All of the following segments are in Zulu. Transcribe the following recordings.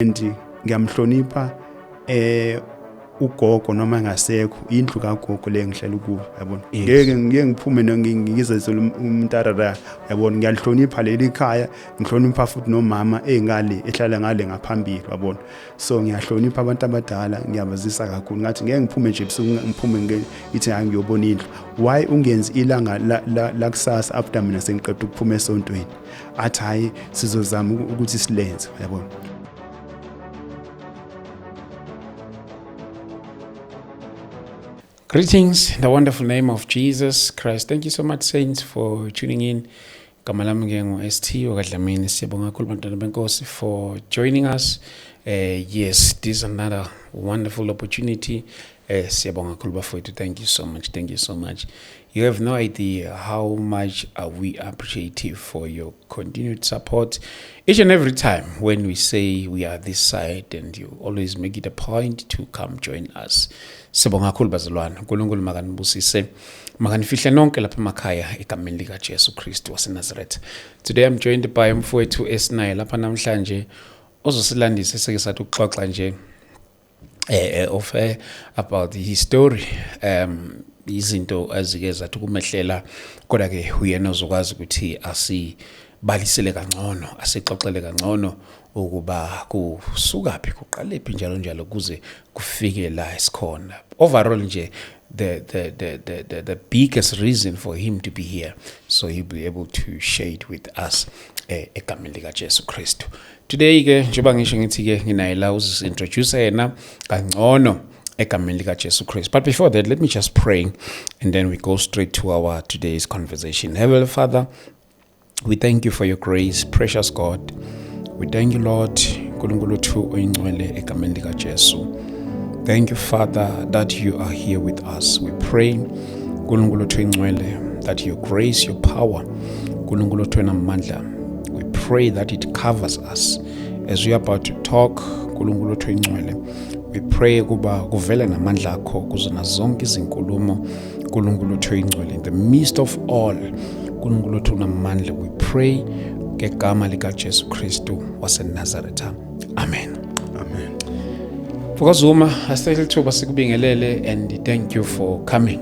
And ngiyamhlonipha ugogo noma engasekho, indlu kagogo le ngihlala kuyo, yabona. Ngeke ngike ngiphume ngizezele umntarara, yabona. Ngiyalihlonipha leli khaya, ngihlonipha futhi nomama engale ehlala ngale ngaphambili, yabona. So ngiyahlonipha abantu abadala, ngiyabazisa kakhulu. Ngathi ngeke ngiphume nje ebusuku, ngiphume ngithi hayi ngiyobona indlu. Why ungenzi ilanga la kusasa after mina sengiqeda ukuphuma esontweni? Athi hayi sizozama ukuthi silenze, yabona. Greetings in the wonderful name of Jesus Christ. Thank you so much, saints, for tuning in. Gama lami ke ngu-ST okaDlamini. Siyabonga kakhulu bantwana benkosi for joining us. Yes, this is another wonderful opportunity. Siyabonga kakhulu bafowethu. Thank you so much. Thank you so much. You have no idea how much are we appreciative for your continued support each and every time when we say we are this side, and you always make it a point to come join us. Sibonga kakhulu bazalwane. uNkulunkulu makanibusise, makanifihle nonke lapha emakhaya egameni lika Jesu Kristu waseNazaretha. Today I'm joined by umfowethu esinaye lapha namhlanje ozosilandisa eseke sathi ukuxoxa nje of about his story, izinto ezike zathi kumehlela, kodwa ke uyena ozokwazi ukuthi asibalisele kangcono, asixoxele kangcono ukuba kusukaphi, kuqalephi, njalo njalo kuze kufike la esikhona. Overall nje the biggest reason for him to be here, so he'll be able to share it with us egameni lika Jesu Kristu. Today ke njengoba ngisho ngithi ke nginaye la uzosintroduce yena kangcono egameni lika Jesu Christ. But before that, let me just pray and then we go straight to our today's conversation. Heavenly Father, we thank you for your grace, precious God. We thank you, Lord, uNkulunkulu wethu oyingcwele egameni lika Jesu. Thank you, Father, that you are here with us. We pray, uNkulunkulu wethu oyingcwele, that your grace, your power, uNkulunkulu wethu onamandla, we pray that it covers us as we are about to talk. uNkulunkulu wethu oyingcwele, we pray kuba kuvele namandla akho kuzona zonke izinkulumo. uNkulunkulu wethu oyingcwele, in the midst of all, uNkulunkulu wethu onamandla, we pray ngegama lika Jesu Kristu waseNazaretha. Amen. Amen. Mfokazuma, asithathe ithuba sikubingelele and thank you for coming.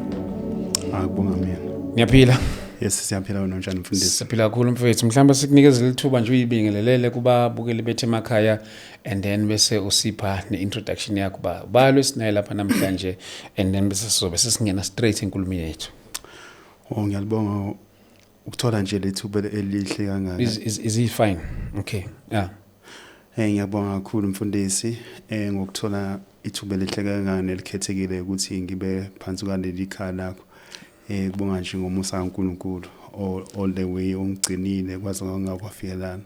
Akubonga mina. Ngiyaphila. Yes, siyaphila. Wena unjani mfundisi? Siyaphila kakhulu mfowethu. Mhlawumbe sikunikezele ithuba nje uyibingelelele kubabukeli bethu emakhaya and then bese usipha ne-introduction yakho ba balo esinaye lapha namhlanje, and then bese sizobe sesingena straight enkulumeni yethu. Oh, ngiyalibonga ukuthola nje lethuba elihle kangaka. Is he fine? Okay. Yeah. Ngiyabonga kakhulu mfundisi ngokuthola ithuba elihle kangaka nelikhethekile ukuthi ngibe phansi kwaleli khaya lakho. Kubonga nje ngomusa kaNkulunkulu all the way ongigcinile kwaze ngakwafikelana.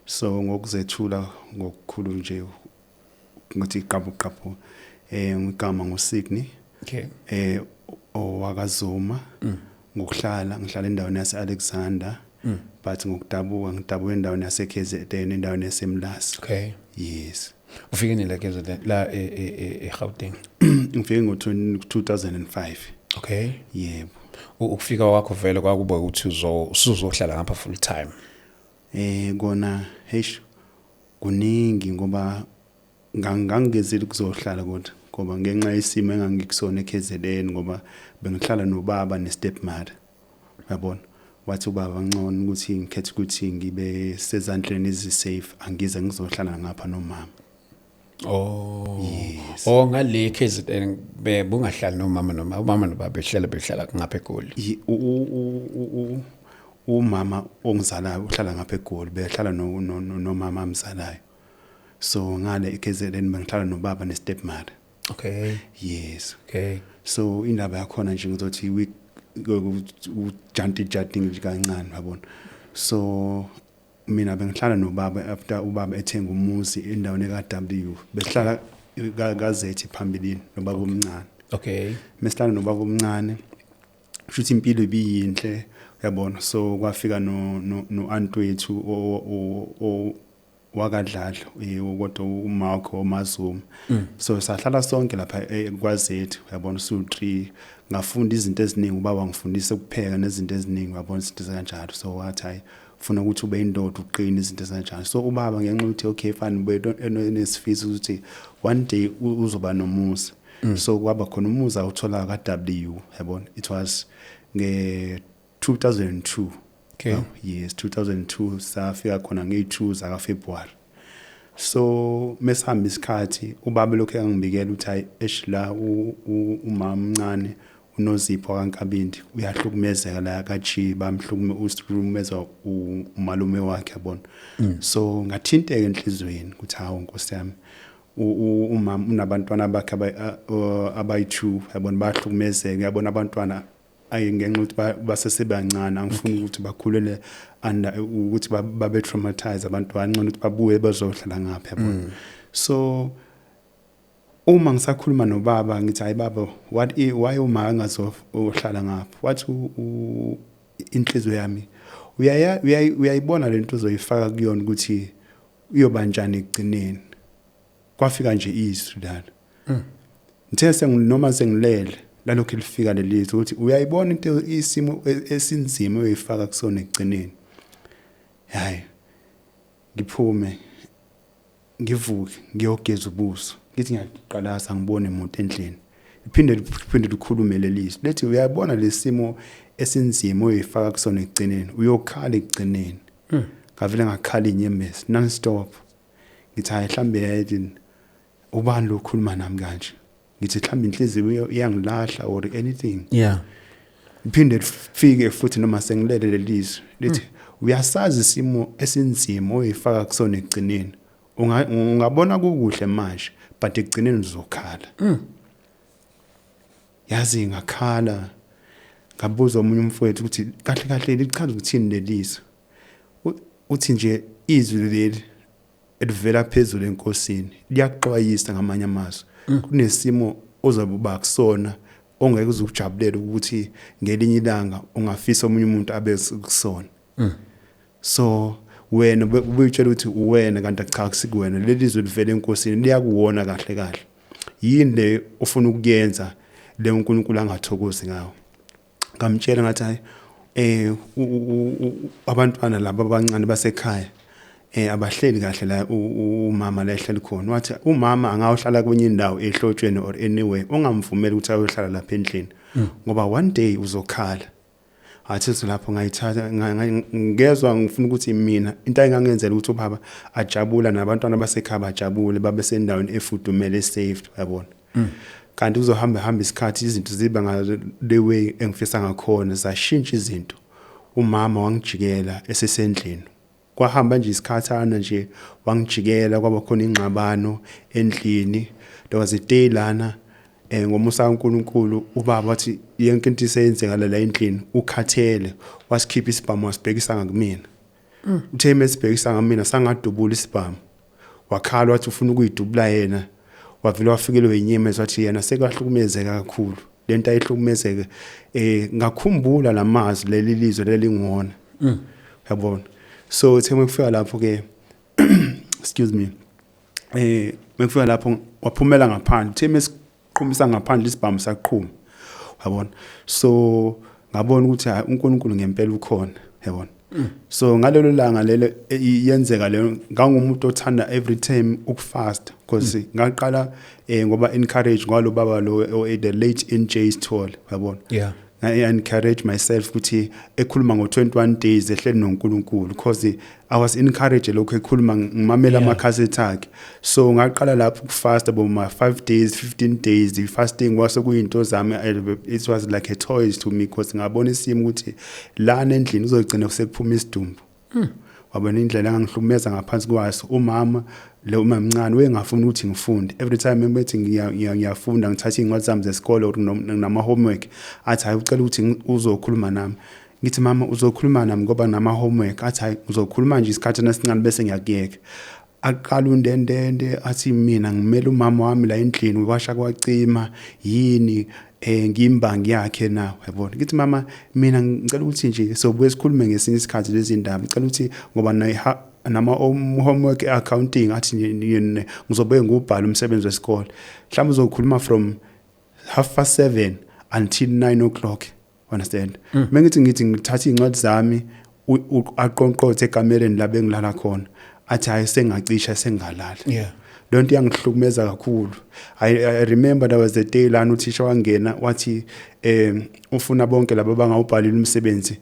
So ngokuzethula ngokukhulu nje ngathi qaphu qaphu, ngigama nguSydney. Owakazuma. Ngokuhlala ngihlala endaweni yase Alexander, but ngokudabuka ngidabuka endaweni yase KZN, endaweni yaseMlazi. Yes. Ufike nini la KZN, la eGauteng? Ngifike ngo 2005. Yebo. Ukufika kwakho vele kwakuba ukuthi usuzohlala ngapha full time? Kona heish kuningi ngoba ngangingezile ukuzohlala, kodwa ngoba ngenxa yesimo engangikusona eKZN, ngoba bengihlala nobaba ne-stepmother, uyabona. Wathi ubaba ngcono ukuthi ngikhethe ukuthi ngibe sezandleni ezi-safe, angize ngizohlala ngapha nomama. Oh. Yes. Oh, ngale KZN bebungahlali nomama, noma umama nobaba behlala ngapha eGoli? Umama ongizalayo uhlala ngapha eGoli, behlala nomama amzalayo. So ngale eKZN bengihlala nobaba ne-stepmother. Yes. So indaba yakhona nje ngizothi ujanti janti nje kancane, yabona. So mina bengihlala nobaba after ubaba ethenga umuzi endaweni ka W, behlala kazethi phambilini nobaba omncane. Mesihlala nobaba omncane, kusho impilo ibiyinhle, uyabona. So kwafika no aunt wethu wakadladla, kodwa uMark oMazuma. So sahlala sonke lapha kwazethu, uyabona, su 3. Ngafunda izinto eziningi, ubaba ngifundisa ukupheka nezinto eziningi, uyabona, izinto ezikanjalo. So wathi hayi Ufuna ukuthi ube indoda, uqine, izinto ezinjalo. So ubaba, ngenxa ukuthi, okay, fine, ube enesifiso ukuthi one day uzoba nomuzi. So kwaba khona umuzi awuthola ka-W, yabona. It was nge 2002. Oh, yes, 2002 safika khona ngeyi-2 zaka-February. So mesihamba isikhathi, ubaba lokhu engangibikela ukuthi hayi, eish, la umama omncane uNozipho kaNkabindi uyahlukumezeka la kaG, bamhlukume, usihlukumeza umalume wakhe, yabona. So ngathinteka enhlizweni ukuthi hawu, Nkosi yami, umama unabantwana bakhe abayi-2, yabona, bayahlukumezeka, yabona, abantwana ayi, ngenxa ukuthi basesebancane, angifuni ukuthi bakhulele under ukuthi babe traumatized abantu abancane, ukuthi babuye bazohlala ngapha, yabona. So uma ngisakhuluma nobaba, ngithi, "Hayi baba, what why uma angazohlala ngapha?" Wathi, "Inhliziyo yami uyayibona lento uzoyifaka kuyona ukuthi iyoba njani ekugcineni." Kwafika nje izwi lana, ngithe senginoma sengilele, lalokhu lifika lelizwi ukuthi uyayibona into, isimo esinzima oyoyifaka kusona ekugcineni. Hayi, ngiphume, ngivuke, ngiyogeza ubuso, ngithi ngiyaqalaza, ngibone umuntu endlini. Iphinde liphinde likhulume lelizwi, lethi, "Uyabona lesimo esinzima oyoyifaka kusona ekugcineni, uyokhala ekugcineni." Ngavele ngakhala inyembezi non stop. Ngithi, hayi, mhlambe yayithi ubani lo khuluma nami kanje? Ngithi mhlambe inhliziyo iyangilahla or anything. Iphinde lifike futhi noma sengilele lelizwi, lithi, "Uyasazi isimo esinzima oyifaka kusona ekugcineni. Ungabona kukuhle manje, but ekugcineni uzokhala." Yazi, ngakhala. Ngabuza omunye umfowethu ukuthi kahle kahle lichaza ukuthini lelizwi. Uthi nje izwi leli elivela phezulu enkosini liyakuxwayisa. Ngamanye amazwi, kunesimo ozabe uba kusona ongeke uze ukujabulele ukuthi ngelinye ilanga ungafisa omunye umuntu abe kusona. So wena ubuyitshela ukuthi uwena, kanti cha, akusikuwena. Leli zwi livela enkosini, liyakuwona kahle kahle yini le ofuna ukuyenza le uNkulunkulu angathokozi ngawo. Ngamtshela ngathi, hayi, abantwana laba abancane basekhaya abahleli kahle la, umama la ehleli khona. Wathi umama angawuhlala kwenye indawo ehlotshweni or anywhere, ungamvumeli ukuthi ayohlala lapha endlini, ngoba one day uzokhala. Athi lapho ngayithatha, ngezwa ngifuna ukuthi mina into engangenzela ukuthi ubaba ajabula nabantwana basekhaya bajabule, babe sendaweni efudumele, safe, yabona. Kanti kuzohamba hamba isikhathi, izinto ziba ngale way engifisa ngakhona. Zashintsha izinto, umama wangijikela esesendlini. Kwahamba nje isikhathana nje, wangijikela, kwaba khona ingxabano endlini. There was a day lana, ngomusa kaNkuluNkulu, ubaba wathi yonke into iseyenzeka la endlini, ukhathele, wasikhipha isibhamu, wasibhekisa ngakumina. Uthe mesibhekisa ngamina, sangadubula isibhamu. Wakhala, wathi ufuna ukuyidubula yena. Wavele wafikelwe inyembezi, wathi yena sekahlukumezeka kakhulu, lento ayihlukumezeke. Ngakhumbula lamazwi, leli lizwe lelingona, yabona. So uthe mekufika lapho ke, excuse me, mekufika lapho waphumela ngaphandle. Uthe mesiqhumisa ngaphandle, isibhamu saqhuma, yabona. So ngabona ukuthi hayi, uNkulunkulu ngempela ukhona, yabona. So ngalelo langa lelo yenzeka leyo, ngangumuntu othanda every time ukufast, because ngaqala ngoba encourage ngalo baba lo, the late NJ Sithole, yabona. I encourage myself ukuthi ekhuluma ngo21 days ehleli noNkulunkulu, because I was encouraged lokho ekhuluma, ngimamela amakhasethi akhe. So ngaqala lapho ukufast boma 5 days, 15 days. The fasting kwase kuyinto zami, it was like a toys to me, because ngabona isimo ukuthi lana endlini uzogcina sekuphuma isidumbu. Wabona indlela engangihlukumeza ngaphansi kwaso umama lo, umamncane wengafuni ukuthi ngifunde. Every time ngibethi ngiyafunda, ngithatha iy'ncwadi zami zesikole or nama homework, athi, "Hayi, ucela ukuthi uzokhuluma nami." Ngithi, "Mama, uzokhuluma nami ngoba nama homework." Athi, "Hayi, uzokhuluma nje isikhathi esincane bese ngiyakuyeka." Aqala undendende, athi mina ngimele umama wami la endlini, kwasha kwacima yini, ngimbangi yakhe na, yabona. Ngithi, "Mama, mina ngicela ukuthi nje sobuye sikhulume ngesinye isikhathi lezi ndaba. Ngicela ukuthi ngoba nama homework, accounting." Athi, "Ngizobuye ngubhala umsebenzi wesikole." Mhlawumbe uzokhuluma from 7:30 until 9 o'clock, understand? Mengithi ngithi ngithatha iy'ncwadi zami. Aqonqothe ekamereni la bengilala khona, athi, "Hayi, sengacisha, sengalala." Leyo nto iyangihlukumeza kakhulu. I remember there was a day lana uthisha wangena, wathi ufuna bonke laba abangawubhalile umsebenzi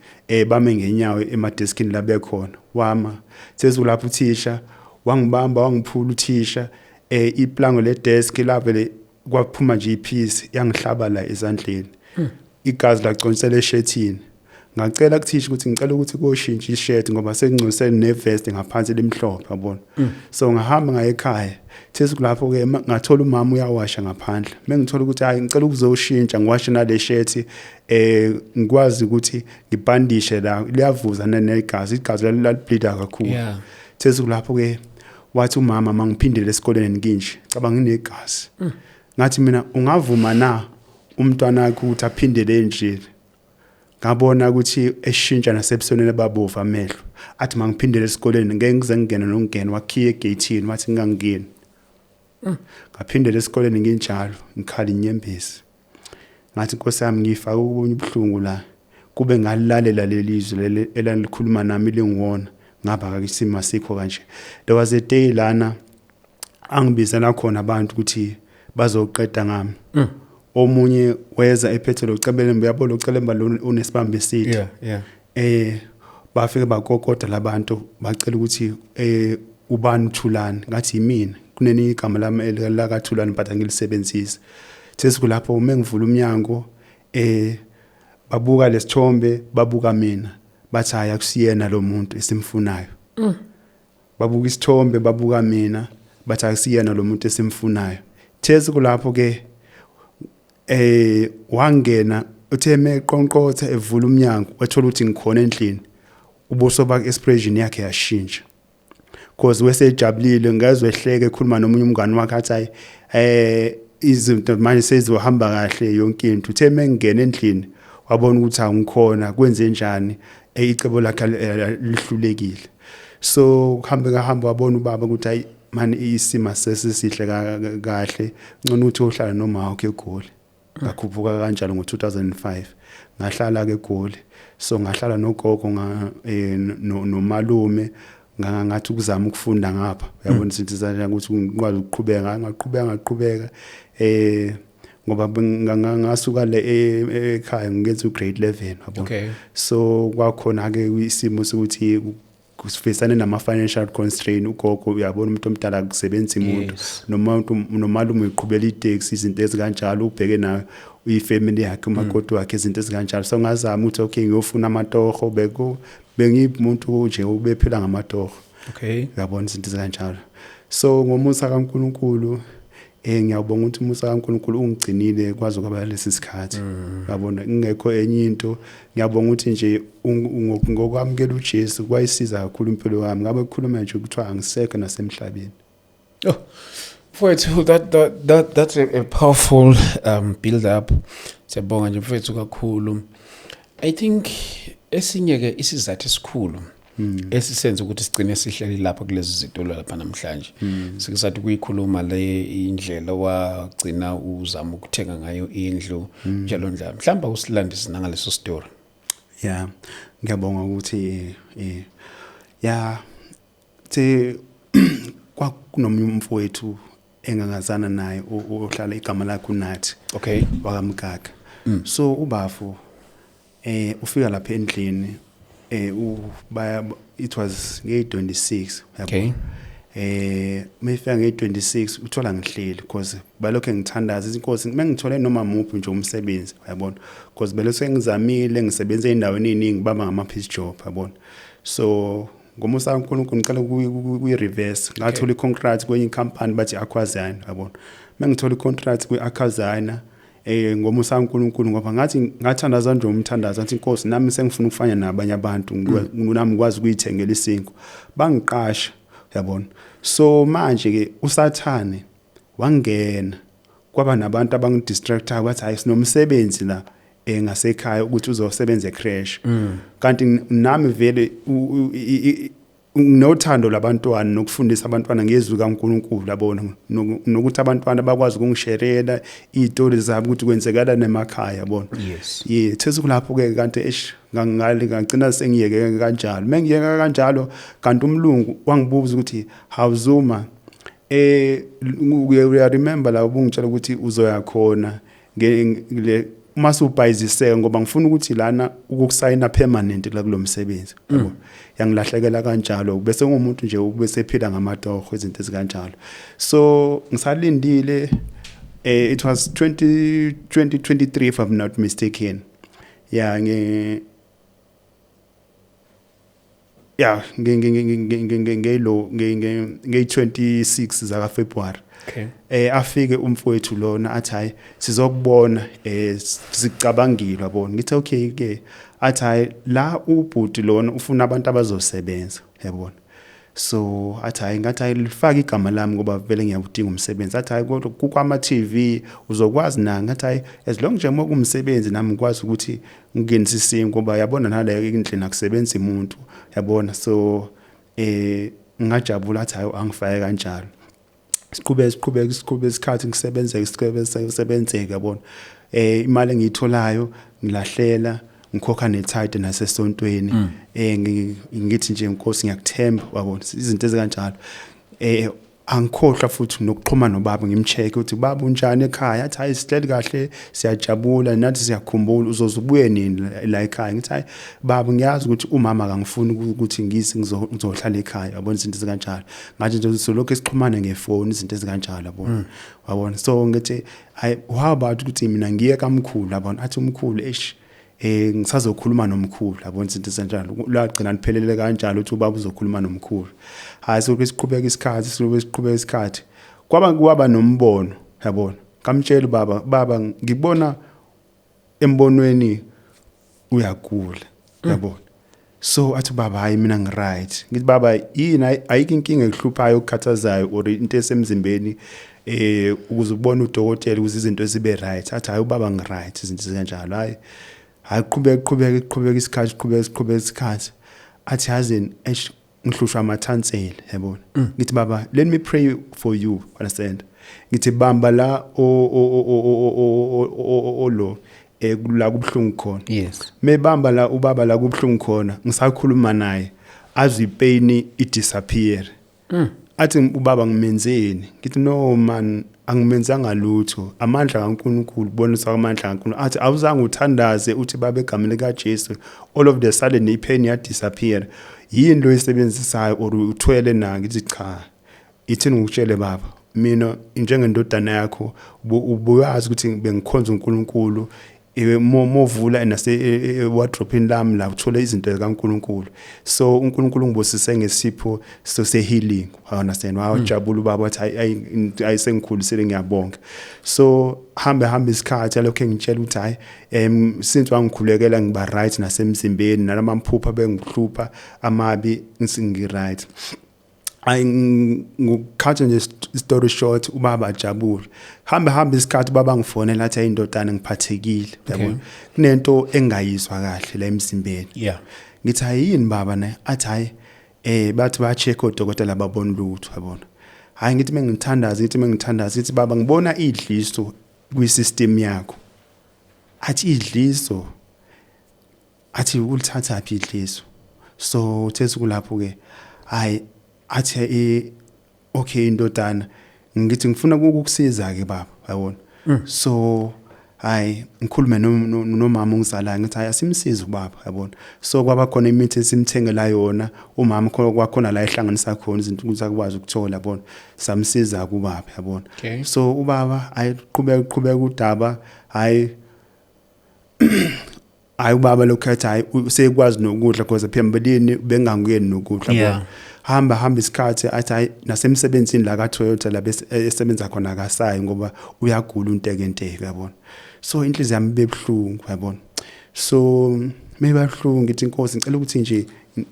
bame ngenyawo emadeskini la bekhona. Wama sezulapho uthisha, wangibamba, wangiphula uthisha iplango le desk, lavele kwaphuma nje ipiece, yangihlaba la ezandleni, igazi laconsela eshethini. Ngacela kuthisha ukuthi ngicela ukuthi koshintsha ishirt, ngoba sengingcolisele nevest ngaphansi limhlophe, yabona. So ngahamba ngaye ekhaya. Thisu kulapho ke ngathola umama uyawasha ngaphandle. Mengithola ukuthi, hayi, ngicela ukuzoshintsha, ngiwashe nale shirt, ngikwazi ukuthi ngibhandishe la, liyavuza negazi, igazi lalibleeda kakhulu. Thisu kulapho ke wathi umama mangiphindele esikoleni nginje, cabanga, nginegazi. Ngathi mina, "Ungavuma na umntwana wakho ukuthi aphindele nje?" Ngabona ukuthi eshintsha nasebusweni, babovu amehlo. Athi mangiphindele esikoleni, ngeke ngize ngingene nokungena. Wakhiye egate, wathi ngingangeni. Ngaphindela esikoleni nginjalo, ngikhala inyembezi. Ngathi, "Nkosi yami, ngifaka okunye ubuhlungu la. Kube ngalilalela leli zwi leli elalikhuluma nami lingiwona, ngaba akisimo asikho kanje." There was a day lana angibizela khona abantu ukuthi bazoqeda ngami. Omunye weza ephethe lo cebelembe, yabo, lo celemba lo unesibambe eside. Bafike bakokoda labantu, bacela ukuthi ubani uThulani. Ngathi yimina. Kuneni igama lami la kaThulani, but angilisebenzisi. Sesikulapho uma ngivula umnyango, babuka lesithombe, babuka mina, bathi, "Hayi, akusiyena lo muntu esimfunayo." Babuka isithombe, babuka mina, bathi, "Akusiyena lo muntu esimfunayo." Thesi kulapho ke wangena, uthe meqonqotha evula umnyango, wathola ukuthi ngikhona endlini. Ubuso bakhe, expression yakhe yashintsha, cause wesejabulile, ngezwe ehleke, ekhuluma nomunye umngane wakhe, athi, "Hayi, izinto manje sezizohamba kahle yonke into." Uthe mengena endlini, wabona ukuthi angikhona, kwenze njani, icebo lakhe lihlulekile. So kuhambe kahamba, wabona ubaba ukuthi, hayi mani, isimo sesisihle kahle, ngcono ukuthi uhlala noma wakhe eGoli. Ngakhuphuka kanjalo ngo2005, ngahlala ke eGoli. So ngahlala nogogo nga nomalume, ngathi ukuzama ukufunda ngapha, uyabona izinto zanjani, ukuthi ngikwazi ukuqhubeka. Ngaqhubeka, ngaqhubeka, ngoba ngasuka le ekhaya ngenza ugrade 11, yabona. So kwakhona ke isimo sokuthi kusifisane nama financial constraint. Ugogo, uyabona, umuntu omdala, kusebenza umuntu noma umuntu nomalume uqhubela itaxi, izinto ezikanjalo, ubheke nayo uyifamily yakhe, umakoti wakhe, izinto ezikanjalo. So ngazama ukuthi, okay, ngiyofuna amatoho. Beko bengimuntu nje ubephila ngamatoho, uyabona, izinto ezikanjalo. So ngomusa kaNkuluNkulu, ngiyabonga ukuthi umusa kaNkuluNkulu ungigcinile kwaze kwaba lesi sikhathi, uyabona, ingekho enye into. Ngiyabonga ukuthi nje ngokwamukela uJesu kwayisiza kakhulu impilo yami, ngabe kukhuluma nje kuthiwa angisekho nasemhlabeni. Oh, mfowethu, that's a powerful build up. Siyabonga nje, mfowethu, kakhulu. I think esinye ke isizathu esikhulu esisenza ukuthi sigcine sihleli lapha kulezi zitulo lapha namhlanje, sike sathi kuyikhuluma le indlela wagcina uzama ukuthenga ngayo indlu, njalo njalo. Mhlawumbe usilandise nangaleso story. Yeah, ngiyabonga ukuthi ya, the kwakunomunye umfowethu engangazana naye ohlala, igama lakhe uNathi, wakaMgaga. So ubafu ufika lapha endlini, baya, it was nge-26, yabo. Mayifika nge-26, uthola ngihleli, because balokho ngithandaza inkosi mengithole noma muphi nje umsebenzi, uyabona, because belokho ngizamile, ngisebenza endaweni eziningi, baba ngama piece job, yabona. So ngomusa kaNkulunkulu, ngicela kuyi reverse, ngathola i-contract kwenye company, bathi Aquazana, yabona. Mengithola i-contract kwi-Aquazana, ngomusa kaNkulunkulu, ngoba ngathi ngathandaza nje umthandazo, ngathi, "Inkosi, nami sengifuna ukufanya nabanye abantu, nami ngikwazi ukuyithengela isinkwa." Bangiqasha, uyabona. So manje ke uSathane wangena, kwaba nabantu abangidistractayo, bathi, "Hayi, sinomsebenzi la ngasekhaya ukuthi uzosebenza ecreche." Kanti nami vele Nginothando labantwana nokufundisa abantwana ngezwi kaNkuluNkulu, yabona, nokuthi abantwana bakwazi ukungisherela izitori zabo ukuthi kwenzekalani emakhaya, yabona. Yeah, these kulapho ke kanti eish, ngangali ngagcina sengiyeke kanjalo. Mengiyeka kanjalo, kanti umlungu wangibuza ukuthi, "Hawuzuma, uya remember la ubungitshela ukuthi uzoya khona le uma subhayiziseka, ngoba ngifuna ukuthi lana ukukusayina permanent la kulomsebenzi," yabo. Yangilahlekela kanjalo, bese ngumuntu nje ubese ephila ngamatoho, izinto ezikanjalo. So ngisalindile, it was 20 2023 if I'm not mistaken, yeah, nge yeah nge nge nge nge nge ngelo nge nge 26 zaka February. Afike umfowethu lona, athi, "Hayi, sizokubona, sicabangile," yabona. Ngithi, "Okay ke." Athi, "Hayi, la ubhuti lona ufuna abantu abazosebenza," yabona. So athi, "Hayi." Ngathi, "Hayi, lifake igama lami ngoba vele ngiyawudinga umsebenzi." Athi, "Hayi, kodwa kukwama TV uzokwazi na?" Ngathi, "Hayi, as long nje mokumsebenzi nami ngikwazi ukuthi ngingenise isimo, ngoba yabona nale endlini akusebenzi umuntu," yabona. So ngajabula, athi, "Hayi," angifake kanjalo. Siqhubeke, siqhubeke, siqhubeke isikhathi, ngisebenzeke, siqhubeke, sisebenzeke, yabona. Imali engiyitholayo ngilahlela, ngikhokha netithe nasesontweni. Ngithi nje, "Inkosi, ngiyakuthemba," wabona, izinto ezikanjalo. Angikhohlwa futhi nokuxhuma nobaba, ngimcheck ukuthi, "Baba, unjani ekhaya?" Athi, "Hayi, sihleli kahle, siyajabula nathi, siyakhumbula, uzoze ubuye nini la ekhaya?" Ngithi, "Hayi baba, ngiyazi ukuthi umama akangifuni ukuthi ngise ngizohlala ekhaya," yabona, izinto ezikanjalo. Ngathi nje solokhu sixhumane ngefoni, izinto ezikanjalo, yabona, wabona. So ngithi, "Hayi, how about ukuthi mina ngiye kamkhulu?" Yabona. Athi umkhulu, "Eish, ngisazokhuluma nomkhulu," yabona, izinto ezinjalo. Lagcina liphelele kanjalo ukuthi ubaba uzokhuluma nomkhulu. Hayi, sobe siqhubeka isikhathi, sobe siqhubeka isikhathi, kwaba nombono, yabona. Kamtshela ubaba, "Baba, ngibona embonweni uyagula," yabona. So athi baba, "Hayi, mina ngiright." Ngithi, "Baba, yini? Ayikho inkinga ekuhluphayo, okukhathazayo or into esemzimbeni ukuze ubone udokotela ukuze izinto zibe right?" Athi, "Hayi ubaba, ngiright," izinto ezikanjalo. Hayi hayi, qhubeka, qhubeka, qhubeka isikhathi, qhubeka, qhubeka isikhathi. Athi, "Yazini, eish, ngihlushwa amathansela," yabona. Ngithi, "Baba, let me pray for you, understand?" Ngithi, "Bamba la o o o o o o o lo la kubhlungu khona." Mebamba la ubaba la kubhlungu khona, ngisakhuluma naye, azwe ipain idisappear. Athi ubaba, "Ngimenzeni?" Ngithi, "No man, angimenzanga lutho, amandla kaNkuluNkulu, bonisa amandla kaNkuluNkulu." Athi, "Awuzange uthandaze uthi, 'Baba, egameni likaJesu,' all of the sudden ipain ya disappear? Yini lo oyisebenzisayo or uthwele na?" Ngithi, "Cha, ithi ngikutshele baba, mina njengendodana yakho, ubuyazi ukuthi bengikhonza uNkulunkulu. Movula nase wardrobe lami la uthola izinto zikaNkuluNkulu. So uNkulunkulu ngibusise ngesipho so se healing, understand?" Wajabula ubaba, wathi, "Hayi, ayisengikhulisile, ngiyabonga." So hambe hambe isikhathi, alokho engitshela ukuthi, "Hayi, since wangikhulekela ngiba right nasemzimbeni, nalamaphupha bengihlupha amabi, ngi right." Ayi, ngukhatha nje story short, ubaba ajabule. Hambe hambe isikhathi, baba ngifonela, athi, "Ayindodana, ngiphathekile, yabona, kunento engayizwa kahle la emzimbeni." Ngithi, "Ayini baba ne?" Athi, "Hayi, bathi ba check odokotela, babona lutho," yabona. Hayi, ngithi mengithandaza, ngithi mengithandaza, ngithi, "Baba, ngibona idliso kwi system yakho." Athi, "Idliso?" Athi, "Ulithatha phi idliso?" So uthe kulapho ke, hayi, athi, "Okay indodana." Ngithi, "Ngifuna ukukusiza ke baba," yabona. So hayi, ngikhulume nomama ongizalayo, ngithi, "Hayi, asimsize ubaba," yabona. So kwaba khona imithi esimthengela yona umama, khona kwakhona la ehlanganisa khona izinto ukuthi akwazi ukuthola, yabona. Samsiza kubaba, yabona. So ubaba ayiqhubeka, qhubeka udaba. Hayi hayi, ubaba lokhu athi, hayi, usekwazi nokudla, because phambilini benganguyeni nokudla. Hamba hamba isikhathi, athi, hayi, nasemsebenzini la ka Toyota la esebenza khona akasayi ngoba uyagula, untekenteke, yabona. So inhliziyo yami bebhlungu, yabona. So maybe ngithi, "Inkosi, ngicela ukuthi nje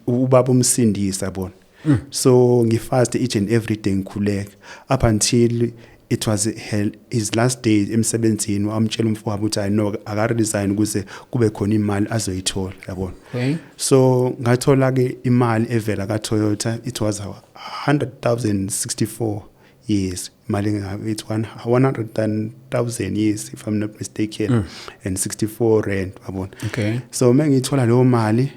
ubaba umsindise," yabona. So ngifast each and every day, ngikhuleka up until It was his last day emsebenzini. Wamtshela umfowabo ukuthi, "I know aka resign ukuze kube khona imali azoyithola," yabona. So ngathola ke imali evela ka Toyota. It was 100,064, yes, imali engabe it's 100,000, yes, if I'm not mistaken, and 64 rand, yabona. So mengithola leyo mali,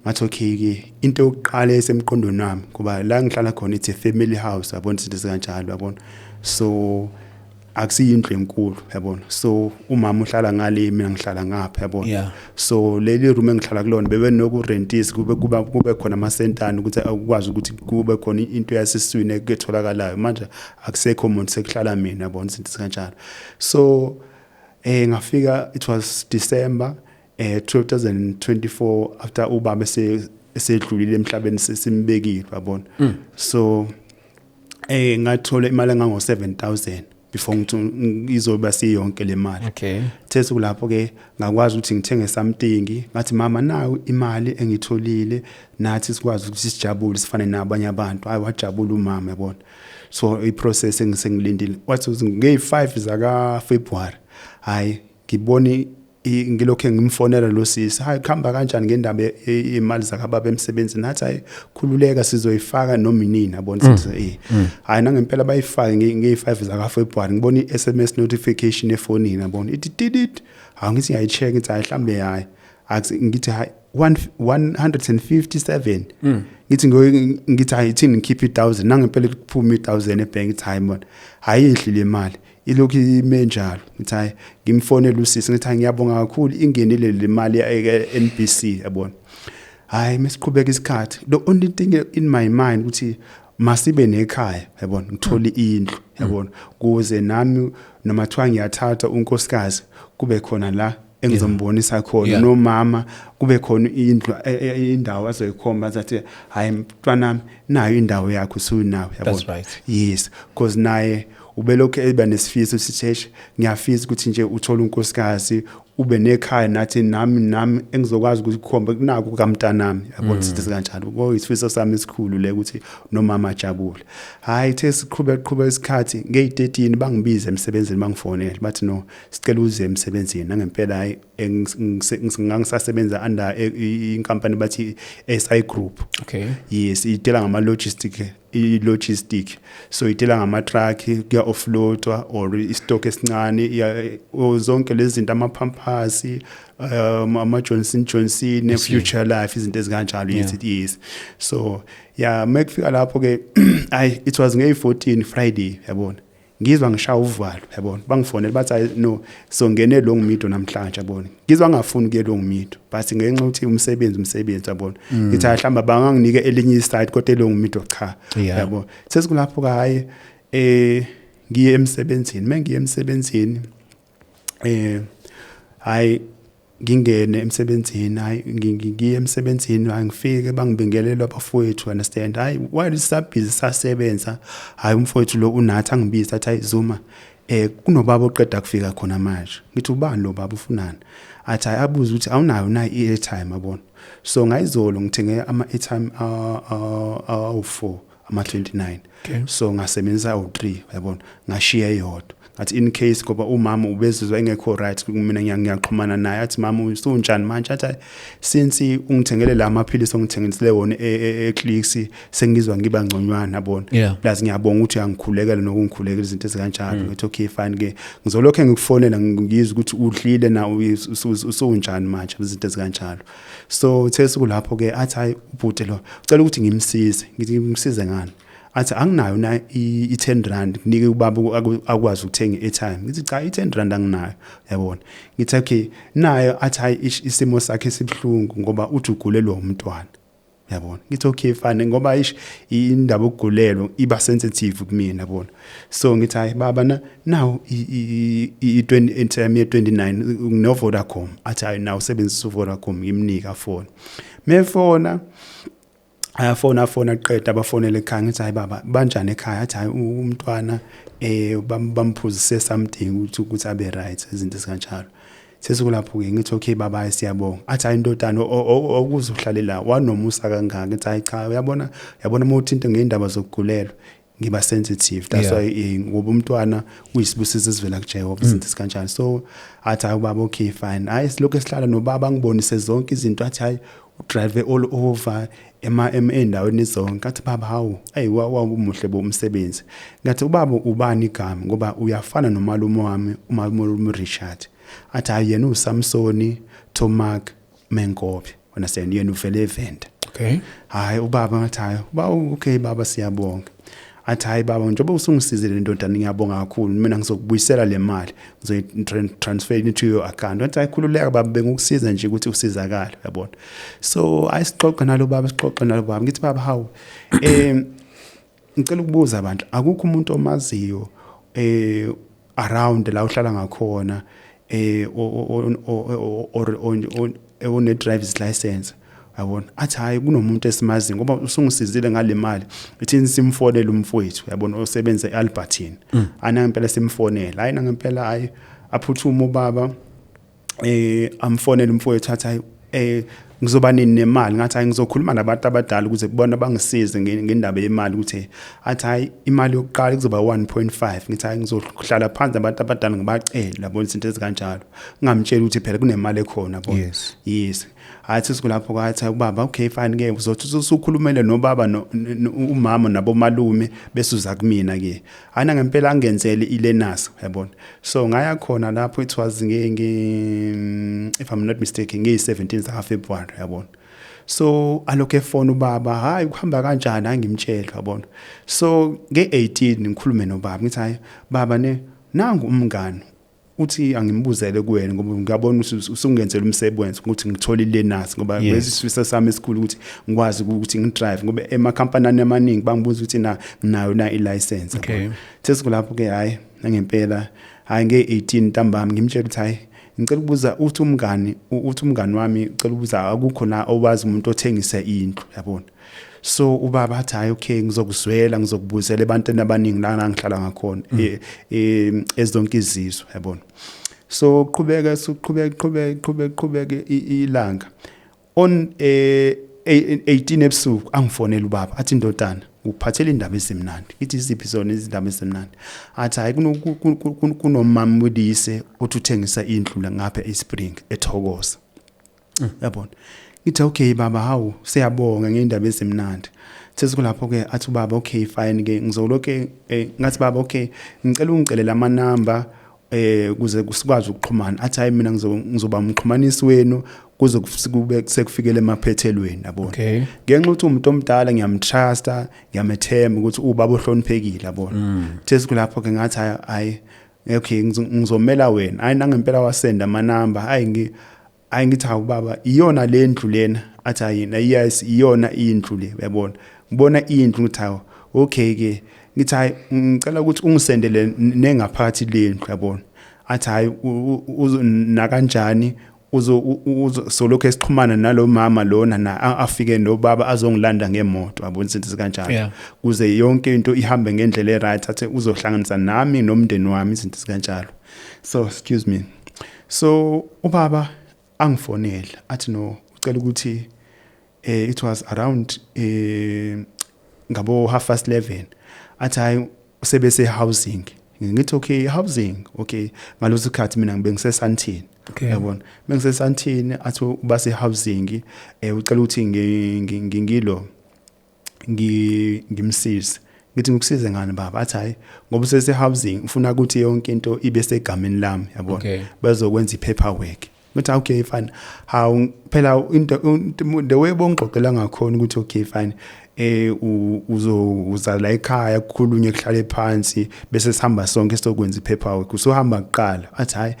ngathi, okay ke, into yokuqala esemqondweni wami, kuba la ngihlala khona, it's a family house, yabona, izinto ezikanjalo, yabona. So akusiyindlu enkulu, yabona. So umama uhlala ngale, mina ngihlala ngapha, yabona. So leli room engihlala kulona bebe nokurentisa, kube kuba kube khona amasentana ukuthi akwazi ukuthi kube khona into yasesiswini ekutholakalayo. Manje akusekho umuntu, sekuhlala mina, yabona, izinto ezikanjalo. So ngafika, it was December 2024, after ubaba esedlulile emhlabeni, sesimbekile, yabona. So ngathola imali engango 7000 before ngithi izoba siyonke le mali. Thesu kulapho ke ngakwazi ukuthi ngithenge something. Ngathi, "Mama, nayo imali engitholile, nathi sikwazi ukuthi sijabule sifane nabanye abantu." Hayi, wajabula umama, yabona. So i-process engisengilindile, wathi ngey5 zaka February, hayi, ngibone ngilokho ngimfonela lo sisi, "Hayi, kuhamba kanjani ngendaba imali zakababa emsebenzini?" Nathi, "Hayi, khululeka, sizoyifaka noma inini," yabona. Sithi hayi, nangempela bayifake ngeyi-5 zaka February. Ngibona i-SMS notification efonini, yabona, ithi tidit. Hawu, ngithi ngiyayi-check, ngithi, "Hayi, mhlambe hayi." Ngithi, "Hayi, 157." Ngithi ngithi, "Hayi, ithini, ngikhiphe i1000." Nangempela kuphuma i1000 ebhenki. Ngithi, "Hayi bona, ayihli le mali, ilokhu ime njalo." Ngithi, hayi, ngimfonele usisi, ngithi, "Hayi, ngiyabonga kakhulu, ingenile le mali e-NBC," yabona. Hayi, mesiqhubeka isikhathi, the only thing in my mind ukuthi masibe nekhaya, yabona, ngithole indlu, yabona, kuze nami noma thiwa ngiyathatha unkosikazi, kube khona la engizombonisa khona, nomama kube khona indlu, indawo azoyikhomba, azathi, "Hayi mntwanami, nayo indawo yakho usunayo," yabona. That's right. Yes, because naye ubelokhu eba nesifiso sithi, "Eish, ngiyafisa ukuthi nje uthole unkosikazi, ube nekhaya, nathi nami engizokwazi ukukhomba kunaku kamntanami," yabona, sithi kanjalo. Kuyisifiso sami esikhulu le ukuthi nomama ajabule. Hayi, ithe siqhubeka qhubeka isikhathi, ngey13 bangibiza emsebenzini, bangifonela, bathi, "No, sicela uze emsebenzini." Nangempela, hayi, ngangisasebenza under inkampani bathi SI Group. Yes, i-deala ngama logistic, i-logistic, so i-deala ngama-truck, kuya offloadwa or i-stock esincane, zonke lezi zinto, ama-Pampers, ama-Johnson Johnson, Future Life, izinto ezikanjalo. Yes, it is. So yeah, makufika lapho ke, ay, it was ngey-14 Friday, yabona, ngizwa ngishaya uvalo, yabona. Bangifonela, bathi, "Hayi no, so ngene Longmeadow namhlanje," yabona. Ngizwa ngafuni kuye Longmeadow, but ngenxa ukuthi umsebenzi, yabona, ngithi, "Hayi, mhlamba banganginike elinye isite, kodwa eLongmeadow cha." Yabo, sesikulapho ke, hayi, ngiye emsebenzini. Mengiye emsebenzini, hayi, ngingene emsebenzini, hayi, ngiye emsebenzini, hayi, ngifike bangibingelela abafowethu, understand. Hayi, while sisabhizi sasebenza, hayi, umfowethu lo unathi angibiza, athi, "Hayi Zuma, kunobaba oqeda kufika khona manje." Ngithi, "Ubani lo baba, ufunani?" Athi, hayi, abuze ukuthi awunayo na i-airtime, yabona. So ngayizolo ngithenge ama-airtime awu-4, ama-29. So ngasebenzisa awu-3, yabona, ngashiya eyodwa. Ngathi in case, ngoba umama ubezizwa engekho right, mina ngiyaxhumana naye, athi, "Mama, usunjani manje?" Athi, "Hayi, since ungithengele la maphilisi ongithengisele wona e-Clicks, sengizwa ngiba ngconywana," yabona. "Plus ngiyabonga ukuthi uyangikhulekela nokungikhulekela," izinto ezikanjalo. Ngithi, "Okay, fine ke, ngizolokho ngikufonela ngizwe ukuthi udlile na, usunjani manje," izinto ezikanjalo. So the kulapho ke athi, "Hayi, ubhuti lo ucela ukuthi ngimsize." Ngithi, "Ngimsize ngani?" Athi, "Anginayo na i-10 rand nike ubaba akwazi ukuthenga i-airtime?" Ngithi, "Cha, i-10 rand anginayo," yabona. Ngithi, "Okay, nayo." Athi, hayi, isimo sakhe sibhlungu ngoba uthi ugulelwa umntwana, yabona. Ngithi, "Okay, fine," ngoba ish, indaba yokugulelwa iba sensitive kumina, yabona. So ngithi, "Hayi baba, na now i-20 airtime ye 29 no Vodacom." Athi, "Hayi, naw usebenzisa uVodacom." Ngimnika phone, mefona, ayafona, afona, qeda abafonele ekhaya. Ngithi, "Hayi baba, banjani ekhaya?" Athi, "Hayi, umntwana bamphuzise something ukuthi abe right," izinto ezikanjalo. Sesikulapho ke ngithi, "Okay baba, hayi, siyabonga." Athi, "Hayi ndodana, okuze uhlale la wanomusa kangaka." Ngithi, "Hayi cha, uyabona, uyabona uma uthinta ngeindaba zokugulelwa, Ngiba sensitive, that's why ngoba umntwana uyisibusiso esivela kuJehova, izinto esikanjani. So athi, "Hayi ubaba, okay, fine." Hayi, silokhu esihlala nobaba, ngibonise zonke izinto. Athi, "Hayi, udrive all over ema endaweni zonke." Athi, "Baba, hawu, ayi, wawumuhle bo umsebenzi." Ngathi, "Ubaba ubani igama? Ngoba uyafana nomalume wami, umalume Richard." Athi, "Hayi, yena uSamsoni Tomak Menkobe, understand? Yena uvele eVenda." Hayi ubaba, ngathi, "Hayi baba, okay baba, siyabonga." Athi, "Hayi baba, njengoba usungisizile ndodana, ngiyabonga kakhulu. Mina ngizokubuyisela le mali, ngizoyi-transfer into your account." Wathi, "Hayi, khululeka baba, bengukusiza nje ukuthi usizakale, uyabona." So ayisixoxe nalo baba, sixoxe nalo baba. Ngithi, "Baba, hawu, ngicela ukubuza abantu, akukho umuntu omaziyo around la uhlala ngakhona or one driver's license, yabona?" Athi, "Hayi, kunomuntu esimaziyo, ngoba usungisizile ngale mali, ithini simfonele umfowethu, yabona, osebenza eAlbertine." Ana ngempela simfonela. Hayi, nangempela, hayi, aphuthuma ubaba, amfonele umfowethu. Athi, "Hayi, ngizoba nini nemali?" Ngathi, "Hayi, ngizokhuluma nabantu abadala ukuze kubona bangisize ngendaba yemali." Ukuthi athi, "Hayi, imali yokuqala kuzoba 1.5." Ngithi, "Hayi, ngizohlala phansi nabantu abadala ngibacele, yabona, izinto ezikanjalo." Ngingamtsheli ukuthi phela kunemali ekhona, yabona. Yes, hayi, sikulapho kwathi ubaba, "Okay, fine ke, uzothi usukhulumele nobaba umama nabomalume, bese uza kumina ke." Hayi, ngempela angenzele ilearners, yabona. So ngaya khona lapho, it was nge if I'm not mistaken, nge 17 zaka February, yabona. So alokho efona ubaba, "Hayi, kuhamba kanjani?" Angimtshela, yabona. So nge18 ngikhulume nobaba, ngithi, "Hayi baba, ne nangu umngani uthi angimbuzele kuwena, ngoba ngiyabona ukuthi usungenzela umsebenzi ukuthi ngithole ilearners, ngoba lesi sami esikhulu ukuthi ngikwazi ukuthi ngidrive, ngoba emakhampanini amaningi bangibuza ukuthi na nginayo na i-license." Sesikulapho ke, hayi ngempela, hayi, nge-18 ntambama ngimtshela ukuthi, "Hayi, ngicela ukubuza, uthi umngani, uthi umngani wami ucela ukubuza, akukho na owazi umuntu othengisa indlu, yabona?" So ubaba athi, "Hayi, okay, ngizokuzwela, ngizokubuzela ebantwini abaningi la ngihlala ngakhona, ezonke izizwe, yabona." So qhubeka, suqhubeka, qhubeka, qhubeka, qhubeka ilanga. On 18 ebusuku angifonela ubaba, athi, "Indodana, ngikuphathela indaba ezimnandi." Ithi, "Iziphi zona izindaba ezimnandi?" Athi, "Hayi, kunomama Modise othi uthengisa indlu la ngapha eSpring eThokoza, yabona." Ngithi, "Okay baba, hawu, siyabonga ngeindaba ezimnandi." Sesikulapho ke, athi ubaba, "Okay, fine ke, ngizolokhe." Ngathi, "Baba, okay, ngicela ungicelela amanamba kuze sikwazi ukuxhumana." Athi, "Hayi, mina ngizoba umxhumanisi wenu kuze kube sekufikele emaphethelweni, yabona." Ngenxa ukuthi umuntu omdala, ngiyamtrusta, ngiyamethemba ukuthi ubaba ohloniphekile, yabona. Sesikulapho ke, ngathi, "Hayi, okay, ngizomela wena." Hayi, nangempela wasenda amanamba. Hayi, hayi, ngithi, "Hawu baba, iyona le ndlu lena?" Athi, "Hayi, yes, iyona indlu le, uyabona." Ngibona indlu, ngithi, "Hawu, okay ke." Ngithi, "Hayi, ngicela ukuthi ungisendele nengaphakathi lendlu, yabona." Athi, "Hayi, nakanjani uzo solokhu esixhumana nalo mama lona, na afike nobaba azongilanda ngemoto, yabona, izinto ezikanjalo, kuze yonke into ihambe ngendlela e-right." Athi uzohlanganisa nami nomndeni wami, izinto ezikanjalo. So excuse me, so ubaba angifonela, athi, no, ucela ukuthi, it was around ngabo 11:30. Athi, "Hayi, usebese housing." Ngithi, "Okay, housing, okay." Ngaloso sikhathi mina ngibe ngiseSandton, yabona, bengiseSandton. Athi uba se housing, ucela ukuthi ngilo ngimsize. Ngithi, "Ngikusize ngani baba?" Athi, "Hayi, ngoba usese housing, ufuna ukuthi yonke into ibe segameni lami, yabona, bazokwenza ipaperwork." Ngithi, "Okay, fine." Hawu phela, into the way bongixoxela ngakhona ukuthi, okay, fine, uzo uza la ekhaya, kukhulunywe, kuhlale phansi, bese sihamba sonke sokwenza ipaperwork, usohamba kuqala. Athi, "Hayi,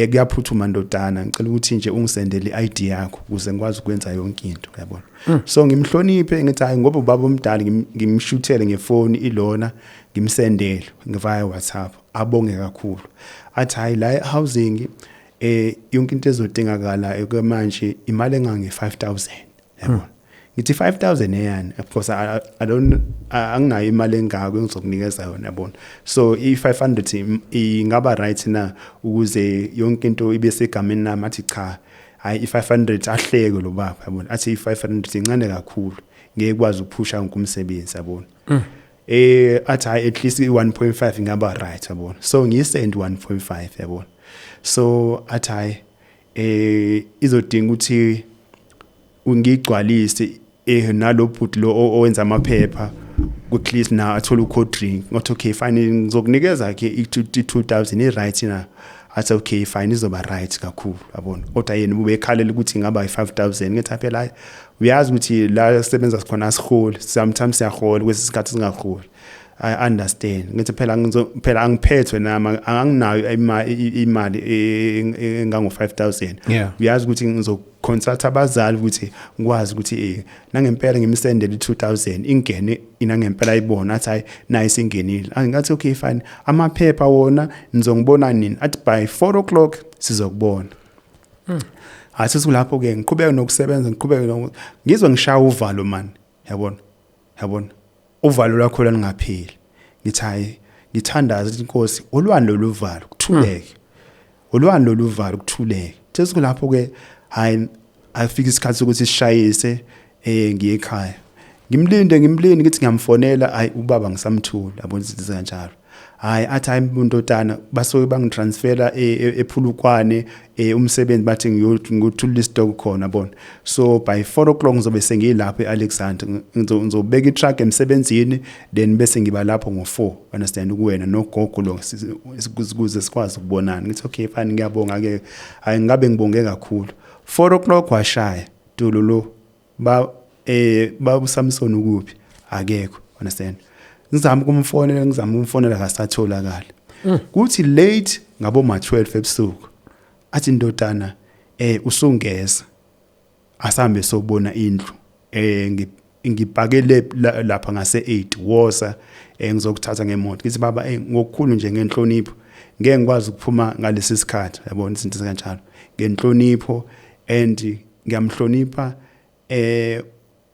kuyaphuthuma ndodana, ngicela ukuthi nje ungisendele iID yakho ukuze ngikwazi ukwenza yonke into, uyabona." So ngimhloniphe, ngithi, hayi, ngoba ubaba omdala, ngimshuthele ngefoni ilona, ngimsendele ngivia WhatsApp. Abonge kakhulu, athi, "Hayi, la housing, yonke into ezodingakala ekwamanje imali engange 5000, yabona." Ngithi, 5000 eyani? Of course I don't, anginayo imali engako engizokunikeza yona, yabona. So i500 ingaba right na ukuze yonke into ibe segameni lami? Athi, "Cha, hayi, i500." Ahleke lo baba, yabona. Athi, "I500 incane kakhulu, ngeke kwazi ukuphusha wonke umsebenzi, yabona." Athi hayi, at least i-1.5 ingaba right, yabona. So ngiyisend 1.5, yabona. So athi hayi, izodinga ukuthi ngigcwalise nalo bhuti lo owenza amaphepha, at least na athola u-cold drink. Ngathi okay, fine, ngizokunikeza ke i-2000, i-right na? Athi okay, fine, izoba right kakhulu, yabona. Kodwa yena ubekhalela ukuthi ingaba i-5000. Ngithi phela hayi, uyazi ukuthi la sisebenza khona asiholi, sometimes siyahola, kwesinye isikhathi singaholi. I understand. Ngithi phela ngizo phela angiphethwe nami, anginayo imali engango 5000. Uyazi ukuthi ngizoconsult abazali ukuthi ngikwazi ukuthi nangempela ngimsendele i2000 ingene inangempela, ayibona. Athi hayi, nayi isingenile. Ngathi okay, fine, amaphepha wona nizongibona nini? Athi by 4 o'clock sizokubona. Athi kulapho ke ngiqhubeka nokusebenza, ngiqhubeka ngizwe ngishaya uvalo man, yabona, yabona, uvalo lwakho lungapheli. Ngithi hayi, ngithandaza ukuthi inkosi, olwani lolu valo, kuthuleke, olwani lolu valo, kuthuleke. Kulapho ke hayi, afika isikhathi sokuthi sishayise, ngiye ekhaya. Ngimlinde, ngimlinde, ngithi ngiyamfonela, hayi, ubaba ngisamthula, yabona, izinto kanjalo. Hayi, athi hayi ntotana, basuke bangitransfera ePhulukwane, umsebenzi, bathi ngiyothula istock khona, yabona. So by 4 o'clock ngizobe sengilapho eAlexander, ngizobeka itruck emsebenzini, then bese ngiba lapho ngo4, understand, kuwena nogogo lo, ukuze sikwazi ukubonana. Ngithi okay, fine, ngiyabonga ke. Hayi, ngabe ngibonge kakhulu. 4 o'clock washaya tulo lo ba baba uSamson ukuphi? Akekho, understand. Ngizama ukumfonela, ngizama ukumfonela, akasatholakala. Kuthi late ngabo ma 12 ebusuku athi indodana, usungeza, asambe sobona indlu, ngipakele lapha ngase 8, wosa, ngizokuthatha ngemoto. Ngithi baba, ngokukhulu nje ngenhlonipho, ngeke ngikwazi ukuphuma ngalesi sikhathi, yabona, izinto ezikanjalo, ngenhlonipho, and ngiyamhlonipha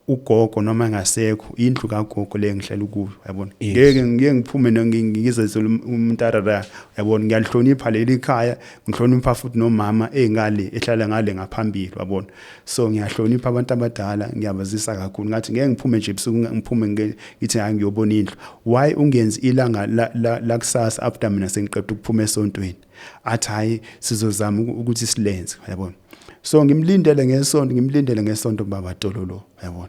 ugogo noma engasekho, indlu kagogo le ngihlala kuyo, yabona. Ngeke ngike ngiphume ngizezele umntarara, yabona. Ngiyalihlonipha leli khaya, ngihlonipha futhi nomama engale ehlala ngale ngaphambili, yabona. So ngiyahlonipha abantu abadala, ngiyabazisa kakhulu. Ngathi ngeke ngiphume nje ebusuku, ngiphume ngithi hayi, ngiyobona indlu. Why ungenzi ilanga la kusasa after mina sengiqeda ukuphuma esontweni? Athi hayi, sizozama ukuthi silenze, yabona. So ngimlindele ngesonto, ngimlindele ngesonto baba Tololo, yabona.